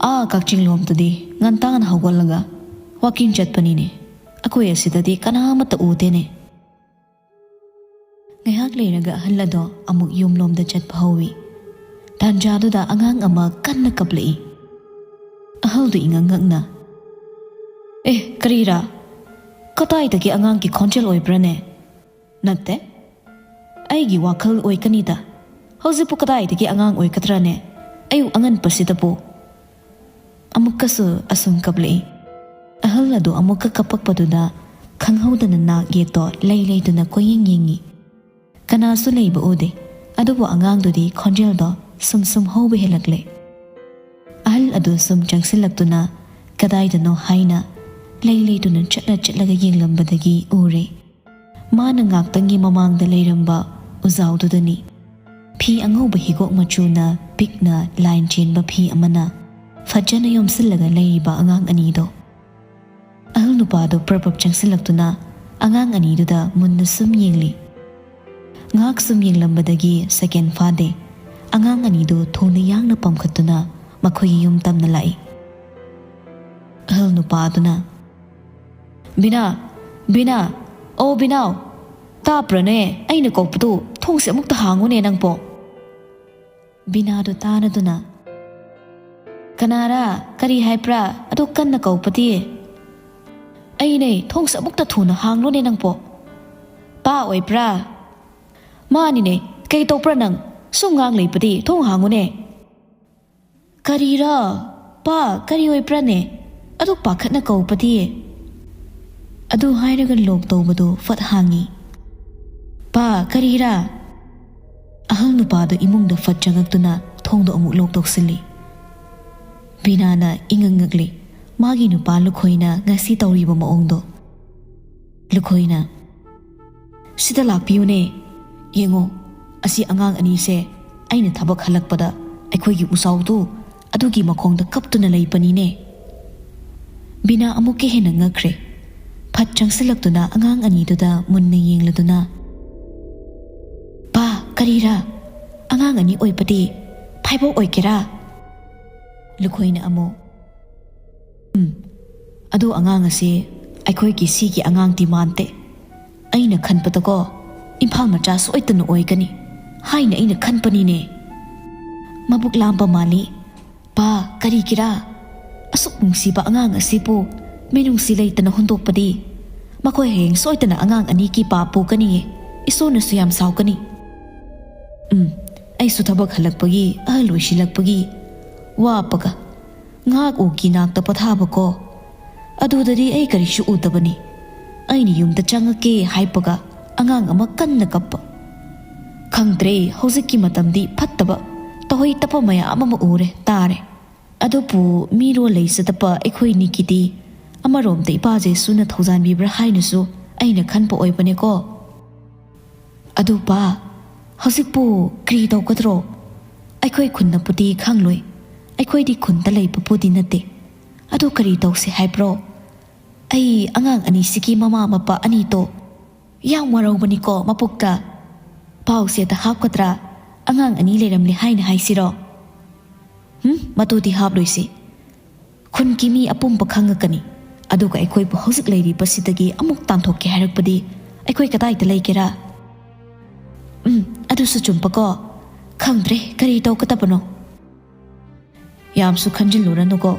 ꯑꯥ ꯀꯛꯆꯤꯡ ꯂꯣꯝꯗꯗꯤ ꯉꯟꯇꯥꯅ ꯍꯧꯒꯠꯂꯒ ꯋꯥꯀꯤꯡ ꯆꯠꯄꯅꯤꯅꯦ꯫ ꯑꯩꯈꯣꯏ ꯑꯁꯤꯗꯗꯤ ꯀꯅꯥꯃꯠꯇ ꯎꯗꯦꯅꯦ꯫" ꯉꯥꯏꯍꯥꯛ ꯂꯩꯔꯒ ꯑꯍꯜ ꯑꯗꯣ ꯑꯃꯨꯛ ꯌꯨꯝꯂꯣꯝꯗ ꯆꯠꯄ ꯍꯧꯏ꯫ ꯇꯥꯟꯖꯥꯗꯨꯗ ꯑꯉꯥꯡ ꯑꯃ ꯀꯟꯅ ꯀꯞꯂꯛꯏ꯫ ꯑꯍꯜꯗꯨ ꯏꯉꯛ ꯉꯛꯅ, "ꯑꯦ, ꯀꯔꯤꯔꯥ? ꯀꯗꯥꯏꯗꯒꯤ ꯑꯉꯥꯡꯒꯤ ꯈꯣꯟꯖꯦꯜ ꯑꯣꯏꯕ꯭ꯔꯥꯅꯦ? ꯅꯠꯇꯦ, ꯑꯩꯒꯤ ꯋꯥꯈꯜ ꯑꯣꯏꯀꯅꯤꯗ꯫ ꯍꯧꯖꯤꯛꯄꯨ ꯀꯗꯥꯏꯗꯒꯤ ꯑꯉꯥꯡ ꯑꯣꯏꯒꯗ꯭ꯔꯥꯅꯦ? ꯑꯌꯨꯛ ꯑꯉꯟꯕꯁꯤꯗꯕꯨ꯫ ꯑꯃꯨꯛꯀꯁꯨ ꯑꯁꯨꯝ ꯀꯞꯂꯛꯏ꯫ ꯑꯍꯜ ꯑꯗꯨ ꯑꯃꯨꯛꯀ ꯀꯞꯄꯛꯄꯗꯨꯗ ꯈꯪꯍꯧꯗꯅ ꯅꯥꯛ ꯌꯦꯠꯇꯣ ꯂꯩ ꯂꯩꯗꯨꯅ ꯀꯣꯏꯌꯦꯡ ꯌꯦꯡꯉꯤ꯫ ꯀꯅꯥꯁꯨ ꯂꯩꯕ ꯎꯗꯦ, ꯑꯗꯨꯕꯨ ꯑꯉꯥꯡꯗꯨꯗꯤ ꯈꯣꯟꯖꯦꯜꯗꯣ ꯁꯨꯝ ꯁꯨꯝ ꯍꯧꯕ ꯍꯦꯜꯂꯛꯂꯦ꯫ ꯑꯍꯜ ꯑꯗꯨ ꯁꯨꯝ ꯆꯪꯁꯤꯜꯂꯛꯇꯨꯅ ꯀꯗꯥꯏꯗꯅꯣ ꯍꯥꯏꯅ ꯂꯩ ꯂꯩꯗꯨꯅ ꯆꯠꯂ ꯆꯠꯂꯒ ꯌꯦꯡꯂꯝꯕꯗꯒꯤ ꯎꯔꯦ꯫ ꯃꯥꯅ ꯉꯥꯛꯇꯪꯒꯤ ꯃꯃꯥꯡꯗ ꯂꯩꯔꯝꯕ ꯎꯖꯥꯎꯗꯨꯗꯅꯤ꯫ ꯐꯤ ꯑꯉꯧꯕ ꯍꯤꯒꯣꯛ ꯃꯆꯨꯅ ꯄꯤꯛꯅ ꯂꯥꯏꯟ ꯆꯦꯟꯕ ꯐꯤ ꯑꯃꯅ ꯐꯖꯅ ꯌꯣꯝꯁꯤꯜꯂꯒ ꯂꯩꯔꯤꯕ ꯑꯉꯥꯡ ꯑꯅꯤꯗꯣ꯫ ꯑꯍꯜ ꯅꯨꯄꯥꯗꯨ ꯄ꯭ꯔꯞ ꯄ꯭ꯔꯞ ꯆꯪꯁꯤꯜꯂꯛꯇꯨꯅ ꯑꯉꯥꯡ ꯑꯅꯤꯗꯨꯗ ꯃꯨꯟꯅ ꯁꯨꯝ ꯌꯦꯡꯂꯤ꯫ ꯉꯥꯏꯍꯥꯛ ꯁꯨꯝ ꯌꯦꯡꯂꯝꯕꯗꯒꯤ ꯁꯦꯀꯦꯟ ꯐꯥꯗꯦ, ꯑꯉꯥꯡ ꯑꯅꯤꯗꯨ ꯊꯨꯅ ꯌꯥꯡꯅ ꯄꯝꯈꯠꯇꯨꯅ ꯃꯈꯣꯏꯒꯤ ꯌꯨꯝ ꯇꯝꯅ ꯂꯥꯛꯏ꯫ ꯑꯍꯜ ꯅꯨꯄꯥ ꯑꯗꯨꯅ, "ꯕꯤꯅꯥ, ꯕꯤꯅꯥ, ꯑꯣ ꯕꯤꯅꯥꯎ, ꯇꯥꯕ꯭ꯔꯅꯦ ꯑꯩꯅ ꯀꯧꯕꯗꯨ? ꯊꯣꯡꯁꯦ ꯑꯃꯨꯛꯇ ꯍꯥꯡꯉꯨꯅꯦ ꯅꯪꯕꯣ!" ꯕꯤꯅꯥꯗꯨ ꯇꯥꯅꯗꯨꯅ, "ꯀꯅꯥꯔꯥ? ꯀꯔꯤ ꯍꯥꯏꯕ꯭ꯔꯥ? ꯑꯗꯨ ꯀꯟꯅ ꯀꯧꯕꯗꯤ?" "ꯑꯩꯅꯦ, ꯊꯣꯡꯁꯦ ꯑꯃꯨꯛꯇ ꯊꯨꯅ ꯍꯥꯡꯂꯣꯅꯦ ꯅꯪꯕꯣ!" "ꯄꯥ ꯑꯣꯏꯕ꯭ꯔꯥ?" "ꯃꯥꯅꯤꯅꯦ, ꯀꯩ ꯇꯧꯕ꯭ꯔꯥ ꯅꯪ? ꯁꯨꯝ ꯉꯥꯡ ꯂꯩꯕꯗꯤ, ꯊꯣꯡ ꯍꯥꯡꯉꯨꯅꯦ!" "ꯀꯔꯤꯔꯥ? ꯄꯥ, ꯀꯔꯤ ꯑꯣꯏꯕ꯭ꯔꯥꯅꯦ? ꯑꯗꯨꯛ ꯄꯥꯈꯠꯅ ꯀꯧꯕꯗꯤ?" ꯑꯗꯨ ꯍꯥꯏꯔꯒ ꯂꯣꯛ ꯇꯧꯕꯗꯨ ꯐꯠ ꯍꯥꯡꯉꯤ꯫ "ꯄꯥ, ꯀꯔꯤꯔꯥ?" ꯑꯍꯜ ꯅꯨꯄꯥꯗꯨ ꯏꯃꯨꯡꯗ ꯐꯠ ꯆꯪꯉꯛꯇꯨꯅ ꯊꯣꯡꯗꯣ ꯑꯃꯨꯛ ꯂꯣꯛ ꯇꯧꯁꯤꯜꯂꯤ꯫ ꯕꯤꯅꯥꯅ ꯏꯉꯛ ꯉꯛꯂꯤ꯫ ꯃꯥꯒꯤ ꯅꯨꯄꯥ ꯂꯨꯈꯣꯏꯅ ꯉꯁꯤ ꯇꯧꯔꯤꯕ ꯃꯑꯣꯡꯗꯣ꯫ ꯂꯨꯈꯣꯏꯅ, "ꯁꯤꯗ ꯂꯥꯛꯄꯤꯌꯨꯅꯦ꯫ ꯌꯦꯡꯉꯣ, ꯑꯁꯤ ꯑꯉꯥꯡ ꯑꯅꯤꯁꯦ ꯑꯩꯅ ꯊꯕꯛ ꯍꯜꯂꯛꯄꯗ ꯑꯩꯈꯣꯏꯒꯤ ꯎꯁꯥꯎꯗꯨ ꯑꯗꯨꯒꯤ ꯃꯈꯣꯡꯗ ꯀꯞꯇꯨꯅ ꯂꯩꯕꯅꯤꯅꯦ!" ꯕꯤꯅꯥ ꯑꯃꯨꯛꯀ ꯍꯦꯟꯅ ꯉꯛꯈ꯭ꯔꯦ꯫ ꯐꯠ ꯆꯪꯁꯤꯜꯂꯛꯇꯨꯅ ꯑꯉꯥꯡ ꯑꯅꯤꯗꯨꯗ ꯃꯨꯟꯅ ꯌꯦꯡꯂꯗꯨꯅ, "ꯄꯥ, ꯀꯔꯤꯔꯥ? ꯑꯉꯥꯡ ꯑꯅꯤ ꯑꯣꯏꯕꯗꯤ ꯐꯥꯏꯕꯣꯛ ꯑꯣꯏꯒꯦꯔꯥ?" ꯂꯨꯈꯣꯏꯅ ꯑꯃꯨꯛ, "ꯎꯝ, ꯑꯗꯨ ꯑꯉꯥꯡ ꯑꯁꯤ ꯑꯩꯈꯣꯏꯒꯤ ꯁꯤꯒꯤ ꯑꯉꯥꯡꯗꯤ ꯃꯥꯟꯗꯦ꯫ ꯑꯩꯅ ꯈꯟꯕꯗꯀꯣ, ꯏꯝꯐꯥꯜ ꯃꯆꯥ ꯁꯣꯏꯗꯅ ꯑꯣꯏꯒꯅꯤ ꯍꯥꯏꯅ ꯑꯩꯅ ꯈꯟꯕꯅꯤꯅꯦ꯫ ꯃꯕꯨꯛ ꯂꯥꯝꯕ ꯃꯥꯜꯂꯤ꯫ ꯄꯥ, ꯀꯔꯤꯒꯤꯔꯥ? ꯑꯁꯨꯛ ꯅꯨꯡꯁꯤꯕ ꯑꯉꯥꯡ ꯑꯁꯤꯕꯨ ꯃꯤꯅꯨꯡꯁꯤ ꯂꯩꯇꯅ ꯍꯨꯟꯗꯣꯛꯄꯗꯤ? ꯃꯈꯣꯏ ꯍꯌꯦꯡ ꯁꯣꯏꯗꯅ ꯑꯉꯥꯡ ꯑꯅꯤꯒꯤ ꯄꯥ ꯄꯨꯒꯅꯤꯌꯦ꯫ ꯏꯁꯣꯔꯅꯁꯨ ꯌꯥꯝ ꯁꯥꯎꯒꯅꯤ꯫ ꯎꯝ, ꯑꯩꯁꯨ ꯊꯕꯛ ꯍꯜꯂꯛꯄꯒꯤ, ꯑꯍꯜ ꯑꯣꯏꯁꯤꯜꯂꯛꯄꯒꯤ ꯋꯥꯄꯒ ꯉꯥꯏꯍꯥꯛ ꯎꯒꯤ ꯅꯥꯛꯇ ꯄꯣꯊꯥꯕꯀꯣ꯫ ꯑꯗꯨꯗꯗꯤ ꯑꯩ ꯀꯔꯤꯁꯨ ꯎꯗꯕꯅꯤ꯫ ꯑꯩꯅ ꯌꯨꯝꯗ ꯆꯪꯉꯛꯀꯦ ꯍꯥꯏꯕꯒ ꯑꯉꯥꯡ ꯑꯃ ꯀꯟꯅ ꯀꯞꯄ꯫ ꯈꯪꯗ꯭ꯔꯦ, ꯍꯧꯖꯤꯛꯀꯤ ꯃꯇꯝꯗꯤ ꯐꯠꯇꯕ, ꯇꯧꯍꯩ ꯇꯞꯄ ꯃꯌꯥꯝ ꯑꯃ ꯎꯔꯦ, ꯇꯥꯔꯦ꯫ ꯑꯗꯨꯕꯨ ꯃꯤꯔꯣꯜ ꯂꯩꯖꯗꯕ ꯑꯩꯈꯣꯏꯅꯤꯒꯤꯗꯤ ꯑꯃꯔꯣꯝꯗ ꯏꯄꯥ ꯖꯦꯁꯨꯅ ꯊꯧꯖꯥꯟꯕꯤꯕ꯭ꯔꯥ ꯍꯥꯏꯅꯁꯨ ꯑꯩꯅ ꯈꯟꯕ ꯑꯣꯏꯕꯅꯦꯀꯣ꯫ ꯑꯗꯨ ꯄꯥ, ꯍꯧꯖꯤꯛꯄꯨ ꯀꯔꯤ ꯇꯧꯒꯗ꯭ꯔꯣ? ꯑꯩꯈꯣꯏ ꯈꯨꯟꯅꯕꯨꯗꯤ ꯈꯪꯂꯣꯏ, ꯑꯩꯈꯣꯏꯗꯤ ꯈꯨꯟꯗ ꯂꯩꯕꯕꯨꯗꯤ ꯅꯠꯇꯦ꯫ ꯑꯗꯨ ꯀꯔꯤ ꯇꯧꯁꯦ ꯍꯥꯏꯕ꯭ꯔꯣ? ꯑꯩ ꯑꯉꯥꯡ ꯑꯅꯤꯁꯤꯒꯤ ꯃꯃꯥ ꯃꯄꯥ ꯑꯅꯤꯗꯣ ꯌꯥꯝ ꯋꯥꯔꯧꯕꯅꯤꯀꯣ ꯃꯄꯨꯛꯇ꯫ ꯄꯥꯎꯁꯦꯗ ꯍꯥꯞꯀꯗ꯭ꯔꯥ? ꯑꯉꯥꯡ ꯑꯅꯤ ꯂꯩꯔꯝꯂꯦ ꯍꯥꯏꯅ ꯍꯥꯏꯁꯤꯔꯣ? ꯍꯨꯝ, ꯃꯗꯨꯗꯤ ꯍꯥꯞꯂꯣꯏꯁꯤ꯫ ꯈꯨꯟꯒꯤ ꯃꯤ ꯑꯄꯨꯝꯕ ꯈꯪꯉꯛꯀꯅꯤ꯫ ꯑꯗꯨꯒ ꯑꯩꯈꯣꯏꯕꯨ ꯍꯧꯖꯤꯛ ꯂꯩꯔꯤꯕꯁꯤꯗꯒꯤ ꯑꯃꯨꯛ ꯇꯥꯟꯊꯣꯛꯀꯦ ꯍꯥꯏꯔꯛꯄꯗꯤ ꯑꯩꯈꯣꯏ ꯀꯗꯥꯏꯗ ꯂꯩꯒꯦꯔꯥ? ꯎꯝ, ꯑꯗꯨꯁꯨ ꯆꯨꯝꯕꯀꯣ꯫ ꯈꯪꯗ꯭ꯔꯦ ꯀꯔꯤ ꯇꯧꯒꯗꯕꯅꯣ꯫ ꯌꯥꯝꯁꯨ ꯈꯟꯖꯤꯜꯂꯨꯔꯅꯨꯀꯣ,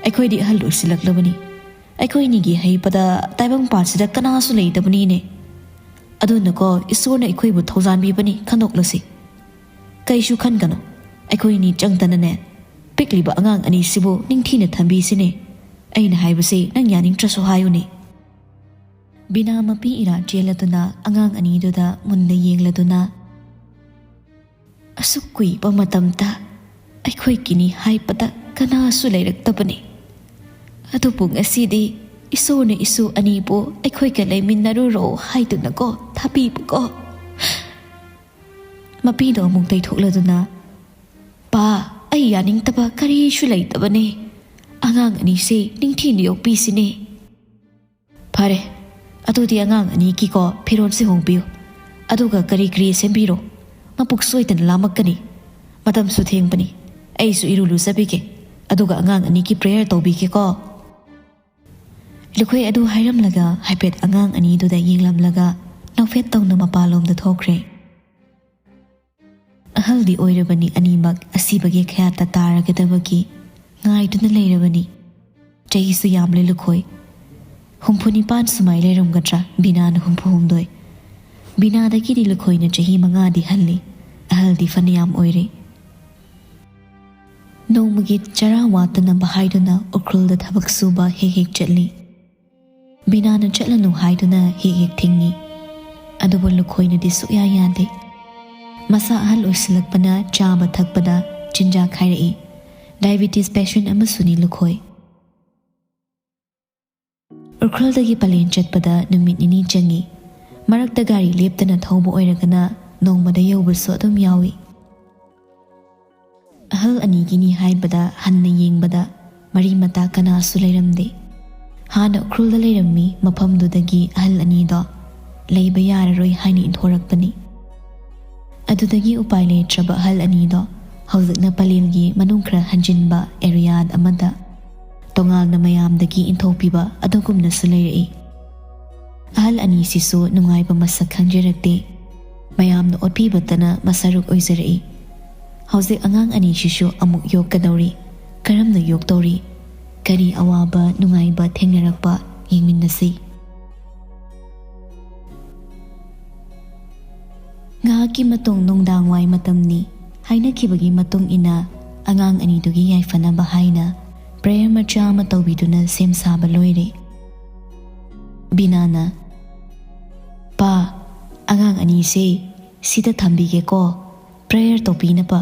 ꯑꯩꯈꯣꯏꯗꯤ ꯑꯍꯜ ꯑꯣꯏꯁꯤꯜꯂꯛꯂꯕꯅꯤ꯫ ꯑꯩꯈꯣꯏꯅꯤꯒꯤ ꯍꯩꯕꯗ ꯇꯥꯏꯕꯪꯄꯥꯟꯁꯤꯗ ꯀꯅꯥꯁꯨ ꯂꯩꯇꯕꯅꯤꯅꯦ꯫ ꯑꯗꯨꯅꯀꯣ, ꯏꯁꯣꯔꯅ ꯑꯩꯈꯣꯏꯕꯨ ꯊꯧꯖꯥꯟꯕꯤꯕꯅꯤ, ꯈꯟꯗꯣꯛꯂꯁꯤ꯫ ꯀꯩꯁꯨ ꯈꯟꯒꯅꯨ, ꯑꯩꯈꯣꯏꯅꯤ ꯆꯪꯗꯅꯅꯦ, ꯄꯤꯛꯂꯤꯕ ꯑꯉꯥꯡ ꯑꯅꯤꯁꯤꯕꯨ ꯅꯤꯡꯊꯤꯅ ꯊꯝꯕꯤꯁꯤꯅꯦ꯫ ꯑꯩꯅ ꯍꯥꯏꯕꯁꯤ ꯅꯪ ꯌꯥꯅꯤꯡꯗ꯭ꯔꯁꯨ ꯍꯥꯏꯌꯨꯅꯦ꯫ ꯕꯤꯅꯥ ꯃꯄꯤ ꯏꯔꯥ ꯆꯦꯜꯂꯗꯨꯅ ꯑꯉꯥꯡ ꯑꯅꯤꯗꯨꯗ ꯃꯨꯟꯅ ꯌꯦꯡꯂꯗꯨꯅ, ꯑꯁꯨꯛ ꯀꯨꯏꯕ ꯃꯇꯝꯗ ꯑꯩꯈꯣꯏꯒꯤꯅꯤ ꯍꯥꯏꯕꯗ ꯀꯅꯥꯁꯨ ꯂꯩꯔꯛꯇꯕꯅꯤ꯫ ꯑꯗꯨꯕꯨ ꯉꯁꯤꯗꯤ ꯏꯁꯣꯔꯅ ꯏꯁꯨ ꯑꯅꯤꯕꯨ ꯑꯩꯈꯣꯏꯒ ꯂꯩꯃꯤꯟꯅꯔꯨꯔꯣ ꯍꯥꯏꯗꯨꯅꯀꯣ ꯊꯥꯕꯤꯕꯀꯣ꯫ ꯃꯄꯤꯗꯣ ꯑꯃꯨꯛ ꯇꯩꯊꯣꯛꯂꯗꯨꯅ, "ꯄꯥ, ꯑꯩ ꯌꯥꯅꯤꯡꯗꯕ ꯀꯔꯤꯁꯨ ꯂꯩꯇꯕꯅꯦ꯫ ꯑꯉꯥꯡ ꯑꯅꯤꯁꯦ ꯅꯤꯡꯊꯤꯅ ꯌꯣꯛꯄꯤꯁꯤꯅꯦ꯫" "ꯐꯔꯦ, ꯑꯗꯨꯗꯤ ꯑꯉꯥꯡ ꯑꯅꯤꯒꯤꯀꯣ ꯐꯤꯔꯣꯜꯁꯦ ꯍꯣꯡꯕꯤꯌꯨ꯫ ꯑꯗꯨꯒ ꯀꯔꯤ ꯀꯔꯤ ꯁꯦꯝꯕꯤꯔꯣ꯫ ꯃꯄꯨꯛ ꯁꯣꯏꯗꯅ ꯂꯥꯝꯃꯛꯀꯅꯤ꯫ ꯃꯇꯝꯁꯨ ꯊꯦꯡꯕꯅꯤ꯫ ꯑꯩꯁꯨ ꯏꯔꯨ ꯂꯨꯖꯕꯤꯒꯦ꯫ ꯑꯗꯨꯒ ꯑꯉꯥꯡ ꯑꯅꯤꯒꯤ prayer ꯇꯧꯕꯤꯒꯦꯀꯣ꯫" ꯂꯨꯈꯣꯏ ꯑꯗꯨ ꯍꯥꯏꯔꯝꯂꯒ ꯍꯥꯏꯐꯦꯠ ꯑꯉꯥꯡ ꯑꯅꯤꯗꯨꯗ ꯌꯦꯡꯂꯝꯂꯒ ꯅꯣꯛꯐꯦꯠ ꯇꯧꯅ ꯃꯄꯥꯟꯂꯣꯝꯗ ꯊꯣꯛꯈ꯭ꯔꯦ꯫ ꯑꯍꯜꯗꯤ ꯑꯣꯏꯔꯕꯅꯤ ꯑꯅꯤꯃꯛ, ꯑꯁꯤꯕꯒꯤ ꯈꯌꯥꯠꯇ ꯇꯥꯔꯒꯗꯕꯒꯤ ꯉꯥꯏꯗꯨꯅ ꯂꯩꯔꯕꯅꯤ꯫ ꯆꯍꯤꯁꯨ ꯌꯥꯝꯂꯦ ꯂꯨꯈꯣꯏ꯫ ꯍꯨꯝꯐꯨ ꯅꯤꯄꯥꯟ ꯁꯨꯃꯥꯏ ꯂꯩꯔꯝꯒꯗ꯭ꯔꯥ, ꯕꯤꯅꯥꯅ ꯍꯨꯝꯐꯨ ꯍꯨꯝꯗꯣꯏ꯫ ꯕꯤꯅꯥꯗꯒꯤꯗꯤ ꯂꯨꯈꯣꯏꯅ ꯆꯍꯤ ꯃꯉꯥꯗꯤ ꯍꯜꯂꯤ꯫ ꯑꯍꯜꯗꯤ ꯐꯅꯌꯥꯝ ꯑꯣꯏꯔꯦ꯫ ꯅꯣꯡꯃꯒꯤ ꯆꯔꯥ ꯋꯥꯠꯇꯅꯕ ꯍꯥꯏꯗꯨꯅ ꯎꯈ꯭ꯔꯨꯜꯗ ꯊꯕꯛ ꯁꯨꯕ ꯍꯦꯛ ꯍꯦꯛ ꯆꯠꯂꯤ꯫ ꯕꯤꯅꯥꯅ ꯆꯠꯂꯅꯨ ꯍꯥꯏꯗꯨꯅ ꯍꯦꯛ ꯍꯦꯛ ꯊꯤꯡꯉꯤ꯫ ꯑꯗꯨꯕꯨ ꯂꯨꯈꯣꯏꯅꯗꯤ ꯁꯨꯛꯌꯥ ꯌꯥꯗꯦ꯫ ꯃꯁꯥ ꯑꯍꯜ ꯑꯣꯏꯁꯤꯜꯂꯛꯄꯅ ꯆꯥꯕ ꯊꯛꯄꯗ ꯆꯤꯟꯖꯥꯛ ꯍꯥꯏꯔꯛꯏ꯫ ꯗꯥꯏꯕꯤꯇꯤꯁ ꯄꯦꯁꯦꯟ ꯑꯃꯁꯨꯅꯤ ꯂꯨꯈꯣꯏ꯫ ꯎꯈ꯭ꯔꯨꯜꯗꯒꯤ ꯄꯂꯦꯟ ꯆꯠꯄꯗ ꯅꯨꯃꯤꯠ ꯅꯤꯅꯤ ꯆꯪꯉꯤ꯫ ꯃꯔꯛꯇ ꯒꯥꯔꯤ ꯂꯦꯞꯇꯅ ꯊꯧꯕ ꯑꯣꯏꯔꯒꯅ ꯅꯣꯡꯃꯗ ꯌꯧꯕꯁꯨ ꯑꯗꯨꯝ ꯌꯥꯎꯏ꯫ ꯑꯍꯜ ꯑꯅꯤꯒꯤꯅꯤ ꯍꯥꯏꯕꯗ ꯍꯟꯅ ꯌꯦꯡꯕꯗ ꯃꯔꯤ ꯃꯇꯥ ꯀꯅꯥꯁꯨ ꯂꯩꯔꯝꯗꯦ꯫ ꯍꯥꯟꯅ ꯎꯈ꯭ꯔꯨꯜꯗ ꯂꯩꯔꯝꯃꯤ ꯃꯐꯝꯗꯨꯗꯒꯤ ꯑꯍꯜ ꯑꯅꯤꯗꯣ ꯂꯩꯕ ꯌꯥꯔꯔꯣꯏ ꯍꯥꯏꯅ ꯏꯟꯊꯣꯔꯛꯄꯅꯤ꯫ ꯑꯗꯨꯗꯒꯤ ꯎꯄꯥꯏ ꯂꯩꯇ꯭ꯔꯕ ꯑꯍꯜ ꯑꯅꯤꯗꯣ ꯍꯧꯖꯤꯛꯅ ꯄꯂꯦꯜꯒꯤ ꯃꯅꯨꯡ ꯈꯔ ꯍꯟꯖꯤꯟꯕ ꯑꯦꯔꯤꯌꯥ ꯑꯃꯗ ꯇꯣꯉꯥꯟꯅ ꯃꯌꯥꯝꯗꯒꯤ ꯏꯟꯊꯣꯛꯄꯤꯕ ꯑꯗꯨꯒꯨꯝꯅꯁꯨ ꯂꯩꯔꯛꯏ꯫ ꯑꯍꯜ ꯑꯅꯤꯁꯤꯁꯨ ꯅꯨꯡꯉꯥꯏꯕ ꯃꯁꯛ ꯈꯪꯖꯔꯛꯇꯦ꯫ ꯃꯌꯥꯝꯅ ꯑꯣꯠꯄꯤꯕꯇꯅ ꯃꯁꯥꯔꯨꯛ ꯑꯣꯏꯖꯔꯛꯏ꯫ ꯍꯧꯖꯤꯛ ꯑꯉꯥꯡ ꯑꯅꯤꯁꯤꯁꯨ ꯑꯃꯨꯛ ꯌꯣꯛꯀꯗꯧꯔꯤ꯫ ꯀꯔꯝꯅ ꯌꯣꯛꯇꯧꯔꯤ? ꯀꯔꯤ ꯑꯋꯥꯕ ꯅꯨꯡꯉꯥꯏꯕ ꯊꯦꯡꯅꯔꯛꯄ ꯌꯦꯡꯃꯤꯟꯅꯁꯤ꯫ ꯉꯥꯏꯍꯥꯛꯀꯤ ꯃꯇꯨꯡ ꯅꯨꯡꯗꯥꯡꯋꯥꯏ ꯃꯇꯝꯅꯤ꯫ ꯍꯥꯏꯅꯈꯤꯕꯒꯤ ꯃꯇꯨꯡ ꯏꯟꯅ ꯑꯉꯥꯡ ꯑꯅꯤꯗꯨꯒꯤ ꯌꯥꯏꯐꯅꯕ ꯍꯥꯏꯅ ꯄ꯭ꯔꯦꯌꯔ ꯃꯆꯥ ꯑꯃ ꯇꯧꯕꯤꯗꯨꯅ ꯁꯦꯝ ꯁꯥꯕ ꯂꯣꯏꯔꯦ꯫ ꯕꯤꯅꯥꯅ, "ꯄꯥ, ꯑꯉꯥꯡ ꯑꯅꯤꯁꯦ ꯁꯤꯗ ꯊꯝꯕꯤꯒꯦꯀꯣ, ꯄ꯭ꯔꯦꯌꯔ ꯇꯧꯕꯤꯅꯕ꯫"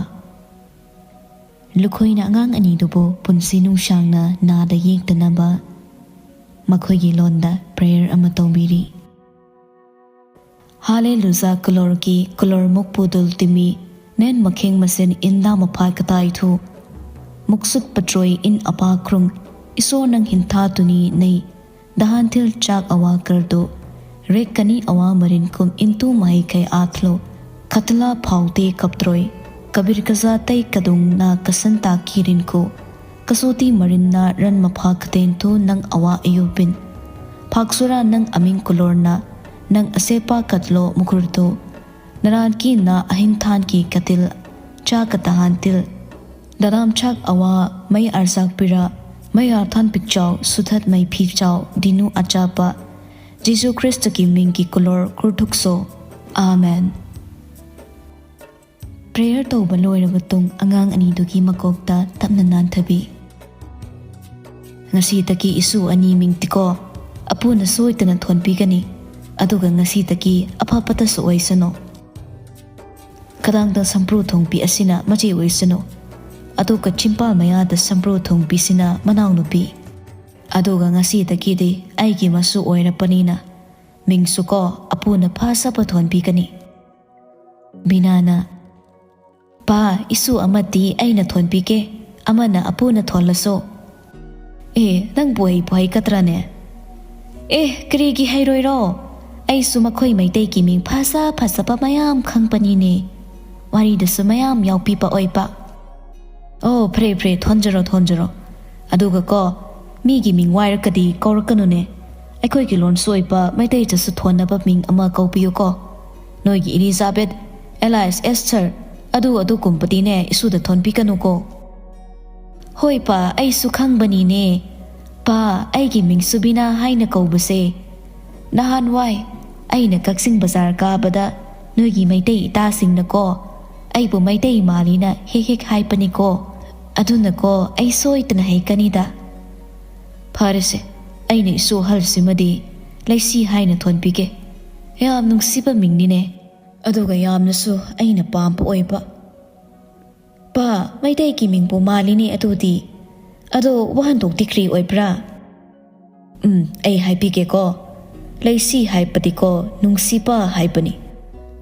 ꯂꯨꯈꯣꯏꯅ ꯑꯉꯥꯡ ꯑꯅꯤꯗꯨꯕꯨ ꯄꯨꯟꯁꯤ ꯅꯨꯡꯁꯥꯡꯅ ꯅꯥꯗ ꯌꯦꯛꯇꯅꯕ ꯃꯈꯣꯏꯒꯤ ꯂꯣꯟꯗ ꯄ꯭ꯔꯦꯌꯔ ꯑꯃ ꯇꯧꯕꯤꯔꯤ꯫ ꯍꯥꯂꯦꯂꯨꯖꯥ ꯀꯨꯂꯣꯔꯒꯤ ꯀꯨꯂꯣꯔ ꯃꯨꯛꯄꯨ ꯗꯨꯜ ꯇꯤꯃꯤ, ꯅꯦꯟ ꯃꯈꯦꯡ ꯃꯁꯦꯟ ꯏꯟꯗꯥ ꯃꯐꯥ ꯀꯇꯥꯏ ꯊꯨ, ꯃꯨꯛꯁꯨꯠ ꯄꯇ꯭ꯔꯣꯏ ꯏꯟ ꯑꯄꯥ ꯈ꯭ꯔꯨꯡ, ꯏꯁꯣꯔ ꯅꯪ ꯍꯤꯟꯊꯥ ꯇꯨꯅꯤ ꯅꯩ, ꯗꯍꯥꯟ ꯊꯤꯜ ꯆꯥꯛ ꯑꯋꯥ ꯀꯔꯗꯨ, ꯔꯦꯛ ꯀꯅꯤ ꯑꯋꯥ ꯃꯔꯤꯟ ꯀꯨꯝ ꯏꯟꯇꯨ ꯃꯍꯩ ꯀꯩ ꯑꯥꯊ꯭ꯂꯣ, ꯈꯇꯂꯥ ꯐꯥꯎꯇꯦ ꯀꯞꯇ꯭ꯔꯣꯏ, ꯀꯕꯤꯔ ꯀꯖꯥ ꯇꯩ ꯀꯗꯨꯡ ꯅꯥ ꯀꯁꯟ ꯇꯥ ꯀꯤꯔꯤꯟ ꯀꯨ, ꯀꯁꯣꯇꯤ ꯃꯔꯤꯟ ꯅꯥ ꯔꯟ ꯃꯐꯥ ꯈꯇꯦꯟ ꯊꯨ ꯅꯪ ꯑꯋꯥ ꯑꯌꯨꯕꯤꯟ꯫ ꯐꯥꯛꯁꯨꯔꯥ ꯅꯪ ꯑꯃꯤꯡ ꯀꯨꯂꯣꯔꯅ, ꯅꯪ ꯑꯁꯦꯄꯥ ꯀꯠꯂꯣ ꯃꯨꯈꯨꯔ ꯊꯨ, ꯅꯔꯥꯟ ꯀꯤ ꯅꯥ ꯑꯍꯤꯡ ꯊꯥꯟ ꯀꯤ ꯀꯇꯤꯜ, ꯆꯥ ꯀꯇꯍꯥꯟ ꯇꯤꯜ, ꯗꯔꯥꯝ ꯆꯥꯛ ꯑꯋꯥ, ꯃꯩ ꯑꯥꯔꯖꯥꯛ ꯄꯤꯔꯥ, ꯃꯩ ꯑꯥꯔꯊꯥꯟ ꯄꯤꯛꯆꯥꯎ, ꯁꯨꯊꯠ ꯃꯩ ꯐꯤꯆꯥꯎ, ꯗꯤꯅꯨ ꯑꯆꯥꯄ, ꯖꯤꯁꯨ ꯈ꯭ꯔꯤꯁꯇꯒꯤ ꯃꯤꯡꯒꯤ ꯀꯨꯂꯣꯔ ꯀꯨꯔꯊꯨꯛꯁꯣ, ꯑꯥꯃꯦꯟ꯫ ꯄ꯭ꯔꯦꯌꯔ ꯇꯧꯕ ꯂꯣꯏꯔꯕ ꯇꯨꯡ ꯑꯉꯥꯡ ꯑꯅꯤꯗꯨꯒꯤ ꯃꯀꯣꯛꯇ ꯇꯞꯅ ꯅꯥꯟꯊꯕꯤ꯫ ꯉꯁꯤꯗꯒꯤ ꯏꯁꯨ ꯑꯅꯤ ꯃꯤꯡ ꯇꯤꯀꯣ ꯑꯄꯨꯅ ꯁꯣꯏꯗꯅ ꯊꯣꯟꯕꯤꯒꯅꯤ, ꯑꯗꯨꯒ ꯉꯁꯤꯗꯒꯤ ꯑꯐꯕꯇꯁꯨ ꯑꯣꯏꯁꯅꯨ꯫ ꯈꯗꯥꯡꯗ ꯁꯝꯄ꯭ꯔꯨ ꯊꯣꯡꯕꯤ ꯑꯁꯤꯅ ꯃꯆꯦ ꯑꯣꯏꯁꯅꯨ, ꯑꯗꯨꯒ ꯆꯤꯝꯄꯥꯜ ꯃꯌꯥꯗ ꯁꯝꯄ꯭ꯔꯨ ꯊꯣꯡꯕꯤꯁꯤꯅ ꯃꯅꯥꯎꯅꯨꯄꯤ꯫ ꯑꯗꯨꯒ ꯉꯁꯤꯗꯒꯤꯗꯤ ꯑꯩꯒꯤ ꯃꯁꯨ ꯑꯣꯏꯔꯕꯅꯤꯅ ꯃꯤꯡꯁꯨ ꯀꯣ ꯑꯄꯨꯅ ꯐꯖꯕ ꯊꯣꯟꯕꯤꯒꯅꯤ꯫ ꯕꯤꯅꯥꯅ, "ꯄꯥ, ꯏꯁꯨ ꯑꯃꯗꯤ ꯑꯩꯅ ꯊꯣꯟꯕꯤꯒꯦ, ꯑꯃꯅ ꯑꯄꯨꯅ ꯊꯣꯜꯂꯁꯨ꯫" "ꯑꯦ, ꯅꯪꯕꯨ ꯍꯩꯕꯨ ꯍꯩꯒꯗ꯭ꯔꯥꯅꯦ?" "ꯑꯦ, ꯀꯔꯤꯒꯤ ꯍꯩꯔꯣꯏꯔꯣ? ꯑꯩꯁꯨ ꯃꯈꯣꯏ ꯃꯩꯇꯩꯒꯤ ꯃꯤꯡ ꯐꯖ ꯐꯖꯕ ꯃꯌꯥꯝ ꯈꯪꯕꯅꯤꯅꯦ꯫ ꯋꯥꯔꯤꯗꯁꯨ ꯃꯌꯥꯝ ꯌꯥꯎꯕꯤꯕ ꯑꯣꯏꯕ꯫" "ꯑꯣ, ꯐꯔꯦ, ꯐꯔꯦ, ꯊꯣꯟꯖꯔꯣ, ꯊꯣꯟꯖꯔꯣ꯫ ꯑꯗꯨꯒ ꯀꯣ, ꯃꯤꯒꯤ ꯃꯤꯡ ꯋꯥꯏꯔꯛꯀꯗꯤ ꯀꯧꯔꯛꯀꯅꯨꯅꯦ꯫ ꯑꯩꯈꯣꯏꯒꯤ ꯂꯣꯟꯁꯨ ꯑꯣꯏꯕ ꯃꯩꯇꯩꯗꯁꯨ ꯊꯣꯟꯅꯕ ꯃꯤꯡ ꯑꯃ ꯀꯧꯕꯤꯌꯨꯀꯣ꯫ ꯅꯣꯏꯒꯤ ꯏꯂꯤꯖꯥꯕꯦꯠ, ꯑꯦꯂꯥꯏꯁ, ꯑꯦꯁꯊꯔ, ꯑꯗꯨ ꯑꯗꯨꯒꯨꯝꯕꯗꯤꯅꯦ ꯏꯁꯨꯗ ꯊꯣꯟꯕꯤꯒꯅꯨꯀꯣ꯫" "ꯍꯣꯏ ꯄꯥ, ꯑꯩꯁꯨ ꯈꯪꯕꯅꯤꯅꯦ꯫ ꯄꯥ, ꯑꯩꯒꯤ ꯃꯤꯡꯁꯨ ꯕꯤꯅꯥ ꯍꯥꯏꯅ ꯀꯧꯕꯁꯦ꯫ ꯅꯍꯥꯟꯋꯥꯏ ꯑꯩꯅ ꯀꯛꯆꯤꯡ ꯕꯖꯥꯔ ꯀꯥꯕꯗ ꯅꯣꯏꯒꯤ ꯃꯩꯇꯩ ꯏꯇꯥꯁꯤꯡꯅꯀꯣ ꯑꯩꯕꯨ ꯃꯩꯇꯩ ꯃꯥꯜꯂꯤꯅ ꯍꯦꯛ ꯍꯦꯛ ꯍꯥꯏꯕꯅꯤꯀꯣ꯫ ꯑꯗꯨꯅꯀꯣ ꯑꯩ ꯁꯣꯏꯗꯅ ꯍꯩꯒꯅꯤꯗ꯫" "ꯐꯔꯦꯁꯦ, ꯑꯩꯅ ꯏꯁꯨ ꯑꯍꯜꯁꯤꯃꯗꯤ ꯂꯩꯁꯤ ꯍꯥꯏꯅ ꯊꯣꯟꯕꯤꯒꯦ꯫ ꯌꯥꯝ ꯅꯨꯡꯁꯤꯕ ꯃꯤꯡꯅꯤꯅꯦ, ꯑꯗꯨꯒ ꯌꯥꯝꯅꯁꯨ ꯑꯩꯅ ꯄꯥꯝꯕ ꯑꯣꯏꯕ꯫" "ꯄꯥ, ꯃꯩꯇꯩꯒꯤ ꯃꯤꯡꯕꯨ ꯃꯥꯜꯂꯤꯅꯦ ꯑꯗꯨꯗꯤ꯫ ꯑꯗꯣ ꯋꯥꯍꯟꯊꯣꯛꯇꯤ ꯀꯔꯤ ꯑꯣꯏꯕ꯭ꯔꯥ?" "ꯎꯝ, ꯑꯩ ꯍꯥꯏꯕꯤꯒꯦꯀꯣ꯫ ꯂꯩꯁꯤ ꯍꯥꯏꯕꯗꯤꯀꯣ ꯅꯨꯡꯁꯤꯕ ꯍꯥꯏꯕꯅꯤ꯫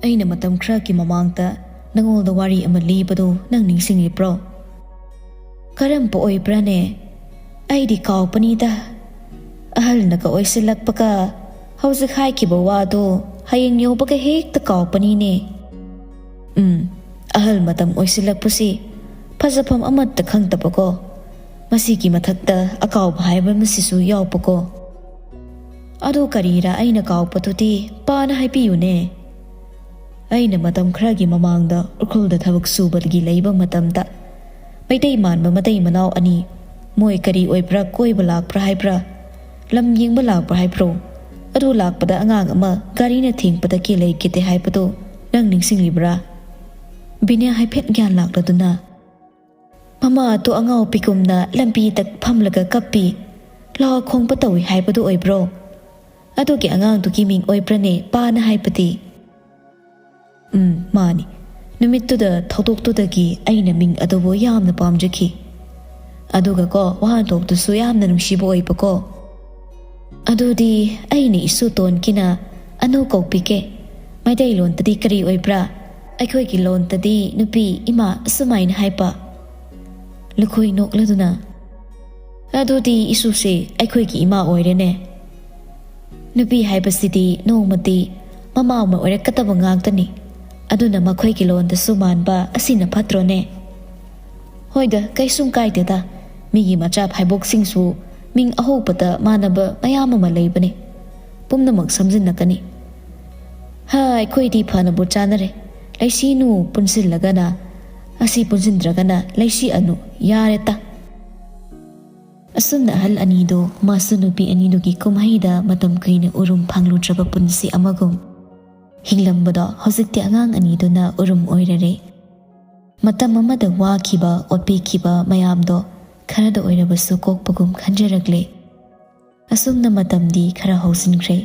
ꯑꯩꯅ ꯃꯇꯝ ꯈꯔꯒꯤ ꯃꯃꯥꯡꯗ ꯅꯉꯣꯟꯗ ꯋꯥꯔꯤ ꯑꯃ ꯂꯤꯕꯗꯨ ꯅꯪ ꯅꯤꯡꯁꯤꯡꯂꯤꯕ꯭ꯔꯣ?" "ꯀꯔꯝꯕ ꯑꯣꯏꯕ꯭ꯔꯥꯅꯦ? ꯑꯩꯗꯤ ꯀꯥꯎꯕꯅꯤꯗ꯫ ꯑꯍꯜꯅꯒ ꯑꯣꯏꯁꯤꯜꯂꯛꯄꯒ ꯍꯧꯖꯤꯛ ꯍꯥꯏꯈꯤꯕ ꯋꯥꯗꯣ ꯍꯌꯦꯡ ꯌꯧꯕꯒ ꯍꯦꯛꯇ ꯀꯥꯎꯕꯅꯤꯅꯦ꯫" "ꯎꯝ, ꯑꯍꯜ ꯃꯇꯝ ꯑꯣꯏꯁꯤꯜꯂꯛꯄꯁꯤ ꯐꯖꯐꯝ ꯑꯃꯠꯇ ꯈꯪꯗꯕꯀꯣ, ꯃꯁꯤꯒꯤ ꯃꯊꯛꯇ ꯑꯀꯥꯎꯕ ꯍꯥꯏꯕ ꯑꯃꯁꯤꯁꯨ ꯌꯥꯎꯕꯀꯣ꯫ ꯑꯗꯨ ꯀꯔꯤꯔꯥ ꯑꯩꯅ ꯀꯥꯎꯕꯗꯨꯗꯤ ꯄꯥꯅ ꯍꯥꯏꯕꯤꯌꯨꯅꯦ꯫" "ꯑꯩꯅ ꯃꯇꯝ ꯈꯔꯒꯤ ꯃꯃꯥꯡꯗ ꯎꯈ꯭ꯔꯨꯜꯗ ꯊꯕꯛ ꯁꯨꯕꯒꯤ ꯂꯩꯕ ꯃꯇꯝꯗ ꯃꯩꯇꯩ ꯃꯥꯟꯕ ꯃꯇꯩ ꯃꯅꯥꯎ ꯑꯅꯤ, ꯃꯣꯏ ꯀꯔꯤ ꯑꯣꯏꯕ꯭ꯔꯥ, ꯀꯣꯏꯕ ꯂꯥꯛꯄ꯭ꯔꯥ ꯍꯥꯏꯕ꯭ꯔꯥ, ꯂꯝ ꯌꯦꯡꯕ ꯂꯥꯛꯄ꯭ꯔꯥ ꯍꯥꯏꯕ꯭ꯔꯣ, ꯑꯗꯨ ꯂꯥꯛꯄꯗ ꯑꯉꯥꯡ ꯑꯃ ꯒꯥꯔꯤꯅ ꯊꯦꯡꯕꯗꯒꯤ ꯂꯩꯈꯤꯗꯦ ꯍꯥꯏꯕꯗꯨ ꯅꯪ ꯅꯤꯡꯁꯤꯡꯂꯤꯕ꯭ꯔꯥ?" ꯕꯤꯅ꯭ꯌꯥ ꯍꯥꯏꯐꯦꯠ ꯒ꯭ꯌꯥꯟ ꯂꯥꯛꯂꯗꯨꯅ, "ꯃꯃꯥ ꯑꯗꯨ ꯑꯉꯥꯎꯕꯤꯒꯨꯝꯅ ꯂꯝꯕꯤꯗ ꯐꯝꯂꯒ ꯀꯞꯄꯤ, ꯂꯥꯎ ꯈꯣꯡꯕ ꯇꯧꯏ ꯍꯥꯏꯕꯗꯨ ꯑꯣꯏꯕ꯭ꯔꯣ? ꯑꯗꯨꯒꯤ ꯑꯉꯥꯡꯗꯨꯒꯤ ꯃꯤꯡ ꯑꯣꯏꯕ꯭ꯔꯅꯦ ꯄꯥꯅ ꯍꯥꯏꯕꯗꯤ?" "ꯎꯝ, ꯃꯥꯅꯤ꯫ ꯅꯨꯃꯤꯠꯇꯨꯗ ꯊꯧꯗꯣꯛꯇꯨꯗꯒꯤ ꯑꯩꯅ ꯃꯤꯡ ꯑꯗꯨꯕꯨ ꯌꯥꯝꯅ ꯄꯥꯝꯖꯈꯤ꯫ ꯑꯗꯨꯒꯀꯣ, ꯋꯥꯍꯟꯊꯣꯛꯇꯨꯁꯨ ꯌꯥꯝꯅ ꯅꯨꯡꯁꯤꯕ ꯑꯣꯏꯕꯀꯣ꯫ ꯑꯗꯨꯗꯤ ꯑꯩꯅ ꯏꯁꯨ ꯇꯣꯟꯀꯤꯅ ꯑꯅꯨ ꯀꯧꯕꯤꯒꯦ꯫ ꯃꯩꯇꯩꯂꯣꯟꯗꯗꯤ ꯀꯔꯤ ꯑꯣꯏꯕ꯭ꯔꯥ? ꯑꯩꯈꯣꯏꯒꯤ ꯂꯣꯟꯗꯗꯤ ꯅꯨꯄꯤ ꯏꯃꯥ ꯑꯁꯨꯃꯥꯏꯅ ꯍꯥꯏꯕ꯫" ꯂꯨꯈꯣꯏ ꯅꯣꯛꯂꯗꯨꯅ, "ꯑꯗꯨꯗꯤ ꯏꯁꯨꯁꯦ ꯑꯩꯈꯣꯏꯒꯤ ꯏꯃꯥ ꯑꯣꯏꯔꯦꯅꯦ꯫ ꯅꯨꯄꯤ ꯍꯥꯏꯕꯁꯤꯗꯤ ꯅꯣꯡꯃꯗꯤ ꯃꯃꯥ ꯑꯃ ꯑꯣꯏꯔꯛꯀꯗꯕ ꯉꯥꯛꯇꯅꯤ꯫ ꯑꯗꯨꯅ ꯃꯈꯣꯏꯒꯤ ꯂꯣꯟꯗꯁꯨ ꯃꯥꯟꯕ ꯑꯁꯤꯅ ꯐꯠꯇ꯭ꯔꯣꯅꯦ?" "ꯍꯣꯏꯗ, ꯀꯩꯁꯨꯝ ꯀꯥꯏꯗꯦꯗ꯫ ꯃꯤꯒꯤ ꯃꯆꯥ ꯐꯥꯏꯕꯣꯛꯁꯤꯡꯁꯨ ꯃꯤꯡ ꯑꯍꯧꯕꯗ ꯃꯥꯟꯅꯕ ꯃꯌꯥꯝ ꯑꯃ ꯂꯩꯕꯅꯤ꯫ ꯄꯨꯝꯅꯃꯛ ꯁꯝꯖꯤꯟꯅꯀꯅꯤ꯫ ꯍꯥ, ꯑꯩꯈꯣꯏꯗꯤ ꯐꯅꯕꯨ ꯆꯥꯅꯔꯦ꯫ ꯂꯩꯁꯤꯅꯨ ꯄꯨꯟꯁꯤꯜꯂꯒꯅ ꯑꯁꯤ, ꯄꯨꯟꯁꯤꯟꯗ꯭ꯔꯒꯅ ꯂꯩꯁꯤ ꯑꯅꯨ꯫ ꯌꯥꯔꯦꯇ꯫" ꯑꯁꯨꯝꯅ ꯑꯍꯜ ꯑꯅꯤꯗꯣ, ꯃꯁꯨ ꯅꯨꯄꯤ ꯑꯅꯤꯗꯨꯒꯤ ꯀꯨꯝꯍꯩꯗ ꯃꯇꯝ ꯀꯨꯏꯅ ꯎꯔꯨꯝ ꯐꯪꯂꯨꯗ꯭ꯔꯕ ꯄꯨꯟꯁꯤ ꯑꯃꯒꯨꯝ ꯍꯤꯡꯂꯝꯕꯗꯣ ꯍꯧꯖꯤꯛꯇꯤ ꯑꯉꯥꯡ ꯑꯅꯤꯗꯨꯅ ꯎꯔꯨꯝ ꯑꯣꯏꯔꯔꯦ꯫ ꯃꯇꯝ ꯑꯃꯗ ꯋꯥꯈꯤꯕ, ꯑꯣꯠꯄꯤꯈꯤꯕ ꯃꯌꯥꯝꯗꯣ ꯈꯔꯗ ꯑꯣꯏꯔꯕꯁꯨ ꯀꯣꯛꯄꯒꯨꯝ ꯈꯟꯖꯔꯛꯂꯦ꯫ ꯑꯁꯨꯝꯅ ꯃꯇꯝꯗꯤ ꯈꯔ ꯍꯧꯖꯤꯟꯈ꯭ꯔꯦ꯫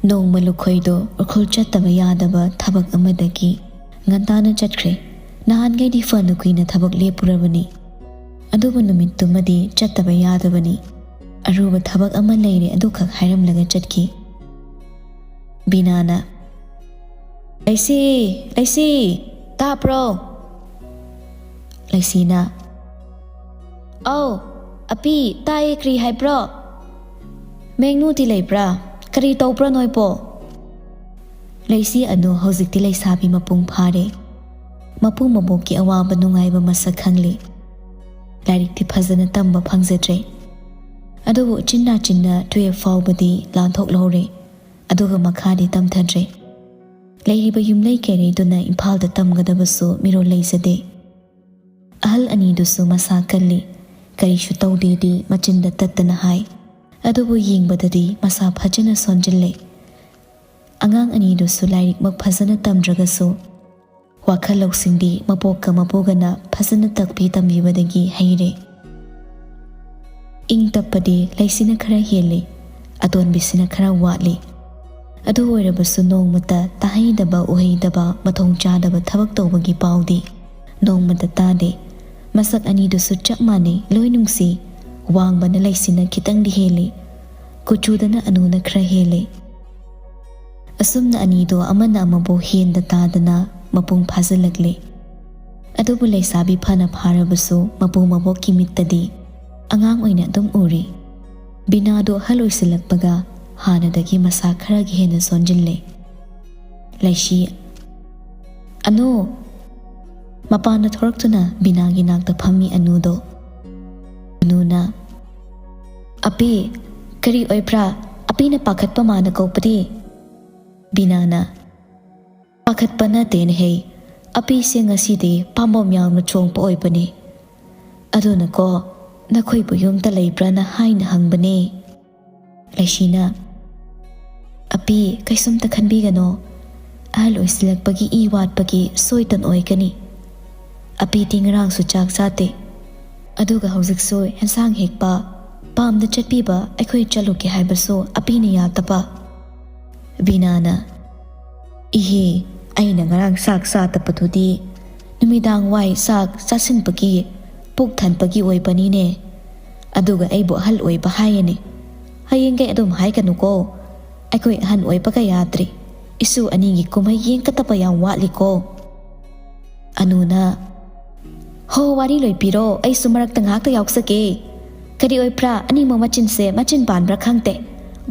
ꯅꯣꯡꯃ ꯂꯨꯈꯣꯏꯗꯣ ꯎꯈ꯭ꯔꯨꯜ ꯆꯠꯇꯕ ꯌꯥꯗꯕ ꯊꯕꯛ ꯑꯃꯗꯒꯤ ꯉꯟꯇꯥꯅ ꯆꯠꯈ꯭ꯔꯦ꯫ ꯅꯍꯥꯟꯈꯩꯗꯤ ꯐꯅ ꯀꯨꯏꯅ ꯊꯕꯛ ꯂꯦꯞꯄꯨꯔꯕꯅꯤ, ꯑꯗꯨꯕꯨ ꯅꯨꯃꯤꯠꯇꯨꯃꯗꯤ ꯆꯠꯇꯕ ꯌꯥꯗꯕꯅꯤ꯫ ꯑꯔꯨꯕ ꯊꯕꯛ ꯑꯃ ꯂꯩꯔꯦ ꯑꯗꯨꯈꯛ ꯍꯥꯏꯔꯝꯂꯒ ꯆꯠꯈꯤ꯫ ꯕꯤꯅꯥꯅ, "ꯂꯩꯁꯤ, ꯂꯩꯁꯤ, ꯇꯥꯕ꯭ꯔꯣ?" ꯂꯩꯁꯤꯅ, "ꯑꯧ, ꯑꯄꯤ, ꯇꯥꯏꯌꯦ, ꯀꯔꯤ ꯍꯥꯏꯕ꯭ꯔꯣ? ꯃꯦꯡꯅꯨꯗꯤ ꯂꯩꯕ꯭ꯔꯥ? ꯀꯔꯤ ꯇꯧꯕ꯭ꯔꯣ ꯅꯣꯏꯕꯣ?" ꯂꯩꯁꯤ ꯑꯅꯨ ꯍꯧꯖꯤꯛꯇꯤ ꯂꯩꯁꯥꯕꯤ ꯃꯄꯨꯡ ꯐꯥꯔꯦ꯫ ꯃꯄꯨ ꯃꯕꯣꯛꯀꯤ ꯑꯋꯥꯕ ꯅꯨꯡꯉꯥꯏꯕ ꯃꯁꯛ ꯈꯪꯂꯦ꯫ ꯂꯥꯏꯔꯤꯛꯇꯤ ꯐꯖꯅ ꯇꯝꯕ ꯐꯪꯖꯗ꯭ꯔꯦ꯫ ꯑꯗꯨꯕꯨ ꯎꯆꯤꯟ ꯅꯥꯆꯤꯟꯅ ꯇꯨꯌꯦꯜꯐ ꯐꯥꯎꯕꯗꯤ ꯂꯥꯟꯊꯣꯛꯂꯧꯔꯦ꯫ ꯑꯗꯨꯒ ꯃꯈꯥꯗꯤ ꯇꯝꯊꯗ꯭ꯔꯦ꯫ ꯂꯩꯔꯤꯕ ꯌꯨꯝꯂꯩ ꯀꯩꯔꯩꯗꯨꯅ ꯏꯝꯐꯥꯜꯗ ꯇꯝꯒꯗꯕꯁꯨ ꯃꯤꯔꯣꯜ ꯂꯩꯖꯗꯦ꯫ ꯑꯍꯜ ꯑꯅꯤꯗꯨꯁꯨ ꯃꯁꯥ ꯀꯜꯂꯤ, ꯀꯔꯤꯁꯨ ꯇꯧꯗꯦꯗꯤ ꯃꯆꯤꯟꯗ ꯇꯠꯇꯅ ꯍꯥꯏ꯫ ꯑꯗꯨꯕꯨ ꯌꯦꯡꯕꯗꯗꯤ ꯃꯁꯥ ꯐꯖꯅ ꯁꯣꯟꯖꯤꯜꯂꯦ꯫ ꯑꯉꯥꯡ ꯑꯅꯤꯗꯨꯁꯨ ꯂꯥꯏꯔꯤꯛꯃꯛ ꯐꯖꯅ ꯇꯝꯗ꯭ꯔꯒꯁꯨ ꯋꯥꯈꯜ ꯂꯧꯁꯤꯡꯗꯤ ꯃꯄꯣꯛꯀ ꯃꯄꯨꯒꯅ ꯐꯖꯅ ꯇꯥꯛꯄꯤ ꯇꯝꯕꯤꯕꯗꯒꯤ ꯍꯩꯔꯦ꯫ ꯏꯪ ꯇꯞꯄꯗꯤ ꯂꯩꯁꯤꯅ ꯈꯔ ꯍꯦꯜꯂꯤ, ꯑꯇꯣꯟꯕꯤꯁꯤꯅ ꯈꯔ ꯋꯥꯠꯂꯤ꯫ ꯑꯗꯨ ꯑꯣꯏꯔꯕꯁꯨ ꯅꯣꯡꯃꯇ ꯇꯥꯍꯩꯗꯕ ꯎꯍꯩꯗꯕ ꯃꯊꯣꯡ ꯆꯥꯗꯕ ꯊꯕꯛ ꯇꯧꯕꯒꯤ ꯄꯥꯎꯗꯤ ꯅꯣꯡꯃꯇ ꯇꯥꯗꯦ꯫ ꯃꯁꯛ ꯑꯅꯤꯗꯨꯁꯨ ꯆꯞ ꯃꯥꯟꯅꯩ, ꯂꯣꯏ ꯅꯨꯡꯁꯤ꯫ ꯋꯥꯡꯕꯅ ꯂꯩꯁꯤꯅ ꯈꯤꯇꯪꯗꯤ ꯍꯦꯜꯂꯤ, ꯀꯨꯆꯨꯗꯅ ꯑꯅꯨꯅ ꯈꯔ ꯍꯦꯜꯂꯤ꯫ ꯑꯁꯨꯝꯅ ꯑꯅꯤꯗꯣ ꯑꯃꯅ ꯑꯃꯕꯨ ꯍꯦꯟꯗ ꯇꯥꯗꯅ ꯃꯄꯨꯡ ꯐꯥꯖꯤꯜꯂꯛꯂꯦ꯫ ꯑꯗꯨꯕꯨ ꯂꯩꯁꯥꯕꯤ ꯐꯅ ꯐꯥꯔꯕꯁꯨ ꯃꯄꯨ ꯃꯕꯣꯛꯀꯤ ꯃꯤꯠꯇꯗꯤ ꯑꯉꯥꯡ ꯑꯣꯏꯅ ꯑꯗꯨꯝ ꯎꯔꯤ꯫ ꯕꯤꯅꯥꯗꯣ ꯑꯍꯜ ꯑꯣꯏꯁꯤꯜꯂꯛꯄꯒ ꯍꯥꯟꯅꯗꯒꯤ ꯃꯁꯥ ꯈꯔꯒ ꯍꯦꯟꯅ ꯁꯣꯟꯖꯤꯜꯂꯦ꯫ ꯂꯩꯁꯤ, "ꯑꯅꯨ!" ꯃꯄꯥꯟꯗ ꯊꯣꯔꯛꯇꯨꯅ ꯕꯤꯅꯥꯒꯤ ꯅꯥꯛꯇ ꯐꯝꯃꯤ ꯑꯅꯨꯗꯣ꯫ ꯑꯅꯨꯅ, "ꯑꯄꯤ, ꯀꯔꯤ ꯑꯣꯏꯕ꯭ꯔꯥ? ꯑꯄꯤꯅ ꯄꯥꯈꯠꯄ ꯃꯥꯅ ꯀꯧꯕꯗꯤ?" ꯕꯤꯅꯥꯅ, "ꯄꯥꯈꯠꯄ ꯅꯠꯇꯦꯅꯦꯍꯦ, ꯑꯄꯤꯁꯦ ꯉꯁꯤꯗꯤ ꯄꯥꯝꯕꯣꯝ ꯌꯥꯝꯅ ꯆꯣꯡꯕ ꯑꯣꯏꯕꯅꯦ꯫ ꯑꯗꯨꯅꯀꯣ, ꯅꯈꯣꯏꯕꯨ ꯌꯨꯝꯗ ꯂꯩꯕ꯭ꯔꯥꯅ ꯍꯥꯏꯅ ꯍꯪꯕꯅꯦ꯫" ꯂꯩꯁꯤꯅ, "ꯑꯄꯤ, ꯀꯩꯁꯨꯝꯇ ꯈꯟꯕꯤꯒꯅꯣ꯫ ꯑꯍꯜ ꯑꯣꯏꯁꯤꯜꯂꯛꯄꯒꯤ ꯏ ꯋꯥꯠꯄꯒꯤ ꯁꯣꯏꯗꯅ ꯑꯣꯏꯒꯅꯤ꯫ ꯑꯄꯤꯗꯤ ꯉꯔꯥꯡꯁꯨ ꯆꯥꯛ ꯆꯥꯗꯦ꯫ ꯑꯗꯨꯒ ꯍꯧꯖꯤꯛꯁꯨ ꯑꯦꯟꯁꯥꯡ ꯍꯦꯛꯄ ꯄꯥꯝꯗ ꯆꯠꯄꯤꯕ ꯑꯩꯈꯣꯏ ꯆꯠꯂꯨꯒꯦ ꯍꯥꯏꯕꯁꯨ ꯑꯄꯤꯅ ꯌꯥꯗꯕ꯫" ꯕꯤꯅꯥꯅ, "ꯏꯍꯦ, ꯑꯩꯅ ꯉꯔꯥꯡ ꯆꯥꯛ ꯆꯥꯗꯕꯗꯨꯗꯤ ꯅꯨꯃꯤꯗꯥꯡ ꯋꯥꯏ ꯆꯥꯛ ꯆꯥꯁꯤꯟꯕꯒꯤ ꯄꯨꯛ ꯊꯟꯕꯒꯤ ꯑꯣꯏꯕꯅꯤꯅꯦ꯫ ꯑꯗꯨꯒ ꯑꯩꯕꯨ ꯑꯍꯜ ꯑꯣꯏꯕ ꯍꯥꯏꯌꯦꯅꯦ꯫ ꯍꯌꯦꯡꯈꯩ ꯑꯗꯨꯝ ꯍꯥꯏꯒꯅꯨꯀꯣ꯫ ꯑꯩꯈꯣꯏ ꯑꯍꯟ ꯑꯣꯏꯕꯒ ꯌꯥꯗ꯭ꯔꯦ꯫ ꯏꯁꯨ ꯑꯅꯤꯒꯤ ꯀꯨꯝꯍꯩ ꯌꯦꯡꯒꯗꯕ ꯌꯥꯝ ꯋꯥꯠꯂꯤꯀꯣ꯫" ꯑꯅꯨꯅ, "ꯍꯣ, ꯋꯥꯔꯤ ꯂꯣꯏꯄꯤꯔꯣ, ꯑꯩꯁꯨ ꯃꯔꯛꯇ ꯉꯥꯏꯍꯥꯛꯇ ꯌꯥꯎꯖꯒꯦ꯫ ꯀꯔꯤ ꯑꯣꯏꯕ꯭ꯔꯥ, ꯑꯅꯤꯃꯛ ꯃꯆꯤꯟꯁꯦ ꯃꯆꯤꯟ ꯄꯥꯟꯕ꯭ꯔꯥ ꯈꯪꯗꯦ꯫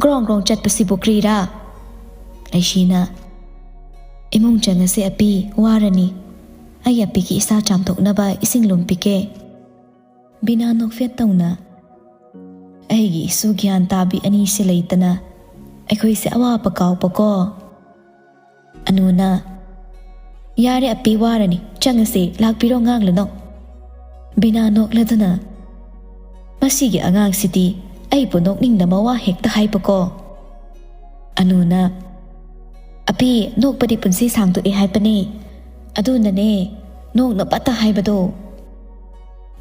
ꯒ꯭ꯔꯣꯡ ꯒ꯭ꯔꯣꯡ ꯆꯠꯄꯁꯤꯕꯨ ꯀ꯭ꯔꯤꯔꯥ?" ꯂꯩꯁꯤꯅ, "ꯏꯃꯨꯡ ꯆꯪꯉꯁꯦ ꯑꯄꯤ, ꯋꯥꯔꯅꯤ꯫ ꯑꯩ ꯑꯄꯤꯒꯤ ꯏꯁꯥ ꯆꯥꯝꯊꯣꯛꯅꯕ ꯏꯁꯤꯡ ꯂꯨꯝꯄꯤꯒꯦ꯫" ꯕꯤꯅꯥ ꯅꯣꯛꯐꯦꯠ ꯇꯧꯅ, "ꯑꯩꯒꯤ ꯏꯁꯨ ꯒ꯭ꯌꯥꯟ ꯇꯥꯕꯤ ꯑꯅꯤꯁꯦ ꯂꯩꯇꯅ ꯑꯩꯈꯣꯏꯁꯦ ꯑꯋꯥꯕ ꯀꯥꯎꯕꯀꯣ꯫ ꯑꯅꯨꯅ, "ꯌꯥꯔꯦ ꯑꯄꯤ, ꯋꯥꯔꯅꯤ, ꯆꯪꯉꯁꯤ, ꯂꯥꯛꯄꯤꯔꯣ, ꯉꯥꯡꯂꯅꯨ꯫" ꯕꯤꯅꯥ ꯅꯣꯛꯂꯗꯨꯅ, "ꯃꯁꯤꯒꯤ ꯑꯉꯥꯡꯁꯤꯗꯤ ꯑꯩꯕꯨ ꯅꯣꯛꯅꯤꯡꯅꯕ ꯋꯥ ꯍꯦꯛꯇ ꯍꯥꯏꯕꯀꯣ꯫" ꯑꯅꯨꯅ, "ꯑꯄꯤ, ꯅꯣꯛꯄꯗꯤ ꯄꯨꯟꯁꯤ ꯁꯥꯡꯗꯣꯛꯑꯦ ꯍꯥꯏꯕꯅꯦ, ꯑꯗꯨꯅꯅꯦ ꯅꯣꯛꯅꯕꯇ ꯍꯥꯏꯕꯗꯣ꯫"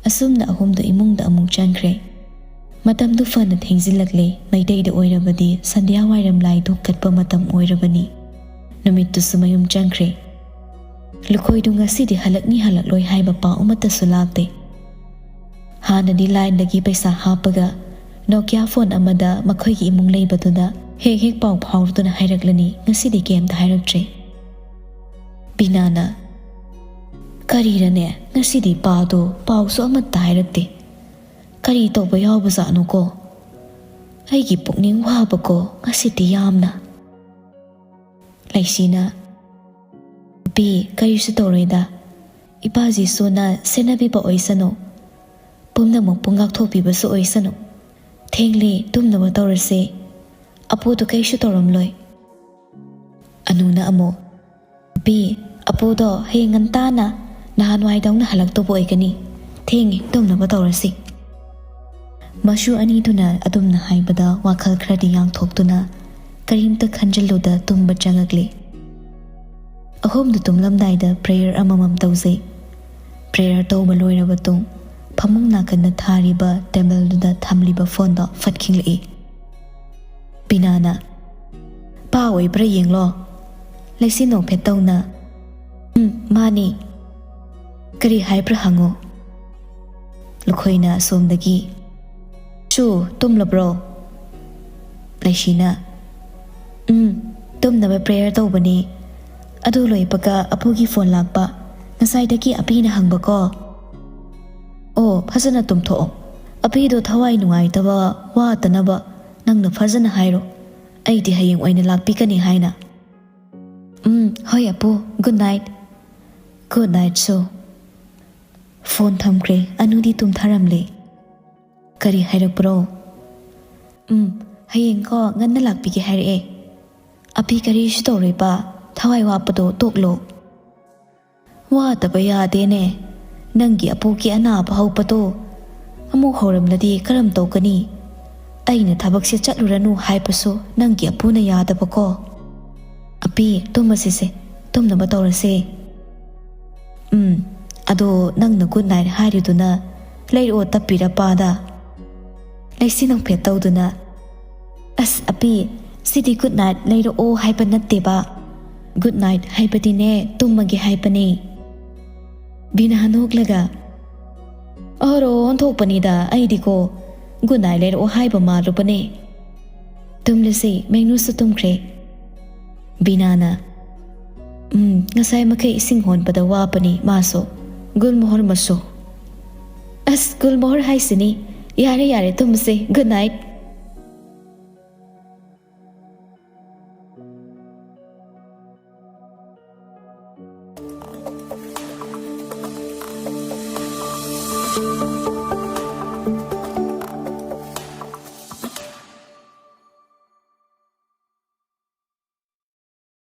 ꯑꯁꯨꯝꯅ ꯑꯍꯨꯝꯗꯨ ꯏꯃꯨꯡꯗ ꯑꯃꯨꯛ ꯆꯪꯈ꯭ꯔꯦ꯫ ꯃꯇꯝꯗꯨ ꯐꯅ ꯊꯦꯡꯖꯤꯜꯂꯛꯂꯦ꯫ ꯃꯩꯇꯩꯗ ꯑꯣꯏꯔꯕꯗꯤ ꯁꯟꯙ꯭ꯌꯥ ꯋꯥꯏꯔꯝ ꯂꯥꯏ ꯙꯨꯞ ꯀꯠꯄ ꯃꯇꯝ ꯑꯣꯏꯔꯕꯅꯤ꯫ ꯅꯨꯃꯤꯠꯇꯨꯁꯨ ꯃꯌꯨꯝ ꯆꯪꯈ꯭ꯔꯦ꯫ ꯂꯨꯈꯣꯏꯗꯨ ꯉꯁꯤꯗꯤ ꯍꯜꯂꯛꯅꯤ ꯍꯜꯂꯛꯂꯣꯏ ꯍꯥꯏꯕ ꯄꯥꯎ ꯑꯃꯠꯇꯁꯨ ꯂꯥꯛꯇꯦ꯫ ꯍꯥꯟꯅꯗꯤ ꯂꯥꯏꯟꯗꯒꯤ ꯄꯩꯁꯥ ꯍꯥꯞꯄꯒ ꯅꯣꯀꯤꯌꯥ ꯐꯣꯟ ꯑꯃꯗ ꯃꯈꯣꯏꯒꯤ ꯏꯃꯨꯡ ꯂꯩꯕꯗꯨꯗ ꯍꯦꯛ ꯍꯦꯛ ꯄꯥꯎ ꯐꯥꯎꯔꯗꯨꯅ ꯍꯥꯏꯔꯛꯂꯅꯤ, ꯉꯁꯤꯗꯤ ꯀꯩꯝꯇ ꯍꯥꯏꯔꯛꯇ꯭ꯔꯦ꯫ ꯕꯤꯅꯥꯅ, "ꯀꯔꯤꯔꯅꯦ, ꯉꯁꯤꯗꯤ ꯄꯥꯗꯣ ꯄꯥꯎꯁꯨ ꯑꯃꯠꯇ ꯍꯥꯏꯔꯛꯇꯦ꯫ ꯀꯔꯤ ꯇꯧꯕ ꯌꯥꯎꯕꯖꯥꯠꯅꯣꯀꯣ? ꯑꯩꯒꯤ ꯄꯨꯛꯅꯤꯡ ꯋꯥꯕꯀꯣ ꯉꯁꯤꯗꯤ ꯌꯥꯝꯅ꯫" ꯂꯩꯁꯤꯅ, "ꯕꯤ, ꯀꯔꯤꯁꯨ ꯇꯧꯔꯣꯏꯗ꯫ ꯏꯄꯥ ꯖꯤꯁꯨꯅ ꯁꯦꯟꯅꯕꯤꯕ ꯑꯣꯏꯁꯅꯨ꯫ ꯄꯨꯝꯅꯃꯛꯄꯨ ꯉꯥꯛꯊꯣꯛꯄꯤꯕꯁꯨ ꯑꯣꯏꯁꯅꯨ꯫ ꯊꯦꯡꯂꯦ, ꯇꯨꯝꯅꯕ ꯇꯧꯔꯁꯦ꯫ ꯑꯄꯨꯗꯨ ꯀꯩꯁꯨ ꯇꯧꯔꯝꯂꯣꯏ꯫" ꯑꯅꯨꯅ ꯑꯃꯨꯛ, "ꯕꯤ, ꯑꯄꯨꯗꯣ ꯍꯌꯦꯡ ꯉꯟꯇꯥꯅ ꯅꯍꯥꯟꯋꯥꯏꯗꯧꯅ ꯍꯜꯂꯛꯇꯧꯕ ꯑꯣꯏꯒꯅꯤ꯫ ꯊꯦꯡꯉꯦ, ꯇꯨꯝꯅꯕ ꯇꯧꯔꯁꯤ꯫" ꯃꯁꯨ ꯑꯅꯤꯗꯨꯅ ꯑꯗꯨꯝꯅ ꯍꯥꯏꯕꯗ ꯋꯥꯈꯜ ꯈꯔꯗꯤ ꯌꯥꯡꯊꯣꯛꯇꯨꯅ ꯀꯔꯤꯝꯇ ꯈꯟꯖꯤꯜꯂꯨꯗ ꯇꯨꯝꯕ ꯆꯪꯉꯛꯂꯤ꯫ ꯑꯍꯨꯝꯗꯨ ꯇꯨꯝꯂꯝꯗꯥꯏꯗ ꯄ꯭ꯔꯦꯌꯔ ꯑꯃꯃꯝ ꯇꯧꯖꯩ꯫ ꯄ꯭ꯔꯦꯌꯔ ꯇꯧꯕ ꯂꯣꯏꯔꯕ ꯇꯨꯡ ꯐꯃꯨꯡ ꯅꯥꯀꯟꯗ ꯊꯥꯔꯤꯕ ꯇꯦꯕꯜꯗꯨꯗ ꯊꯝꯂꯤꯕ ꯐꯣꯟꯗꯣ ꯐꯠ ꯈꯤꯡꯂꯛꯏ꯫ ꯕꯤꯅꯥꯅ, "ꯄꯥ ꯑꯣꯏꯕ꯭ꯔꯥ ꯌꯦꯡꯂꯣ꯫" ꯂꯩꯁꯤ ꯅꯣꯛꯐꯦꯠ ꯇꯧꯅ, "ꯎꯝ, ꯃꯥꯅꯤ꯫ ꯀꯔꯤ ꯍꯥꯏꯕ꯭ꯔꯥ ꯍꯪꯉꯨ꯫" ꯂꯨꯈꯣꯏꯅ ꯑꯁꯣꯝꯗꯒꯤ, "ꯁꯨ, ꯇꯨꯝꯂꯕ꯭ꯔꯣ?" ꯂꯩꯁꯤꯅ, "ꯎꯝ, ꯇꯨꯝꯅꯕ ꯄ꯭ꯔꯦꯌꯔ ꯇꯧꯕꯅꯤ꯫ ꯑꯗꯨ ꯂꯣꯏꯕꯒ ꯑꯄꯨꯒꯤ ꯐꯣꯟ ꯂꯥꯛꯄ꯫ ꯉꯁꯥꯏꯗꯒꯤ ꯑꯄꯤꯅ ꯍꯪꯕꯀꯣ꯫" "ꯑꯣ, ꯐꯖꯅ ꯇꯨꯝꯊꯣꯛꯑꯣ꯫ ꯑꯄꯤꯗꯣ ꯊꯋꯥꯏ ꯅꯨꯡꯉꯥꯏꯇꯕ ꯋꯥꯗꯅꯕ ꯅꯪꯅ ꯐꯖꯅ ꯍꯥꯏꯔꯣ꯫ ꯑꯩꯗꯤ ꯍꯌꯦꯡ ꯑꯣꯏꯅ ꯂꯥꯛꯄꯤꯒꯅꯤ ꯍꯥꯏꯅ꯫" "ꯎꯝ, ꯍꯣꯏ Apu, good night." "Good night ꯁꯨ꯫" ꯐꯣꯟ ꯊꯝꯈ꯭ꯔꯦ꯫ ꯑꯅꯨꯗꯤ ꯇꯨꯝꯊꯔꯝꯂꯦ꯫ "ꯀꯔꯤ ꯍꯥꯏꯔꯛꯄ꯭ꯔꯣ?" "ꯎꯝ, "ꯍꯌꯦꯡꯀꯣ ꯉꯟꯅ ꯂꯥꯛꯄꯤꯒꯦ ꯍꯥꯏꯔꯛꯑꯦ꯫ ꯑꯄꯤ, ꯀꯔꯤꯁꯨ ꯇꯧꯔꯣꯏꯕ, ꯊꯋꯥꯏ ꯋꯥꯕꯗꯣ ꯇꯣꯛꯂꯣ꯫" "ꯋꯥꯗꯕ ꯌꯥꯗꯦꯅꯦ꯫ ꯅꯪꯒꯤ ꯑꯄꯨꯒꯤ ꯑꯅꯥꯕ ꯍꯧꯕꯗꯣ ꯑꯃꯨꯛ ꯍꯧꯔꯝꯂꯗꯤ ꯀꯔꯝ ꯇꯧꯒꯅꯤ? ꯑꯩꯅ ꯊꯕꯛꯁꯦ ꯆꯠꯂꯨꯔꯅꯨ ꯍꯥꯏꯕꯁꯨ ꯅꯪꯒꯤ ꯑꯄꯨꯅ ꯌꯥꯗꯕꯀꯣ꯫ ꯑꯄꯤ, ꯇꯨꯝꯃꯁꯤꯁꯦ, ꯇꯨꯝꯅꯕ ꯇꯧꯔꯁꯦ꯫" "ꯎꯝ, ꯑꯗꯣ ꯅꯪꯅ ꯒꯨꯗ ꯅꯥꯏꯠ ꯍꯥꯏꯔꯤꯗꯨꯅ ꯂꯩꯔꯛꯑꯣ ꯇꯞꯄꯤꯔ ꯄꯥꯗ?" ꯂꯩꯁꯤ ꯅꯣꯡꯐꯦꯠ ꯇꯧꯗꯨꯅ, "ꯑꯁ ꯑꯄꯤ, ꯁꯤꯗꯤ ꯒꯨꯗ ꯅꯥꯏꯠ ꯂꯩꯔꯛꯑꯣ ꯍꯥꯏꯕ ꯅꯠꯇꯦꯕ꯫ ꯒꯨꯗ ꯅꯥꯏꯠ ꯍꯥꯏꯕꯗꯤꯅꯦ, ꯇꯨꯝꯃꯒꯦ ꯍꯥꯏꯕꯅꯦ꯫" ꯕꯤꯅꯥ ꯅꯣꯛꯂꯒ, "ꯑꯍꯔꯣ ꯑꯣꯟꯊꯣꯛꯄꯅꯤꯗ, ꯑꯩꯗꯤꯀꯣ ꯒꯨꯗ ꯅꯥꯏꯠ ꯂꯩꯔꯛꯑꯣ ꯍꯥꯏꯕ ꯃꯥꯜꯂꯨꯕꯅꯦ꯫" "ꯇꯨꯝꯂꯁꯤ, ꯃꯦꯡꯅꯨꯁꯨ ꯇꯨꯝꯈ꯭ꯔꯦ꯫" ꯕꯤꯅꯥꯅ, "ꯎꯝ, ꯉꯁꯥꯏ ꯃꯈꯩ ꯏꯁꯤꯡ ꯍꯣꯟꯕꯗ ꯋꯥꯕꯅꯤ ꯃꯥꯁꯨ꯫ ꯒꯨꯜ ꯃꯣꯍꯣꯔ ꯃꯁꯨ꯫" "ꯑꯁ, ꯒꯨꯜ ꯃꯣꯍꯣꯔ ꯍꯥꯏꯁꯤꯅꯤ꯫ ꯌꯥꯔꯦ, ꯌꯥꯔꯦ, ꯇꯨꯝꯃꯁꯦ꯫ Good night."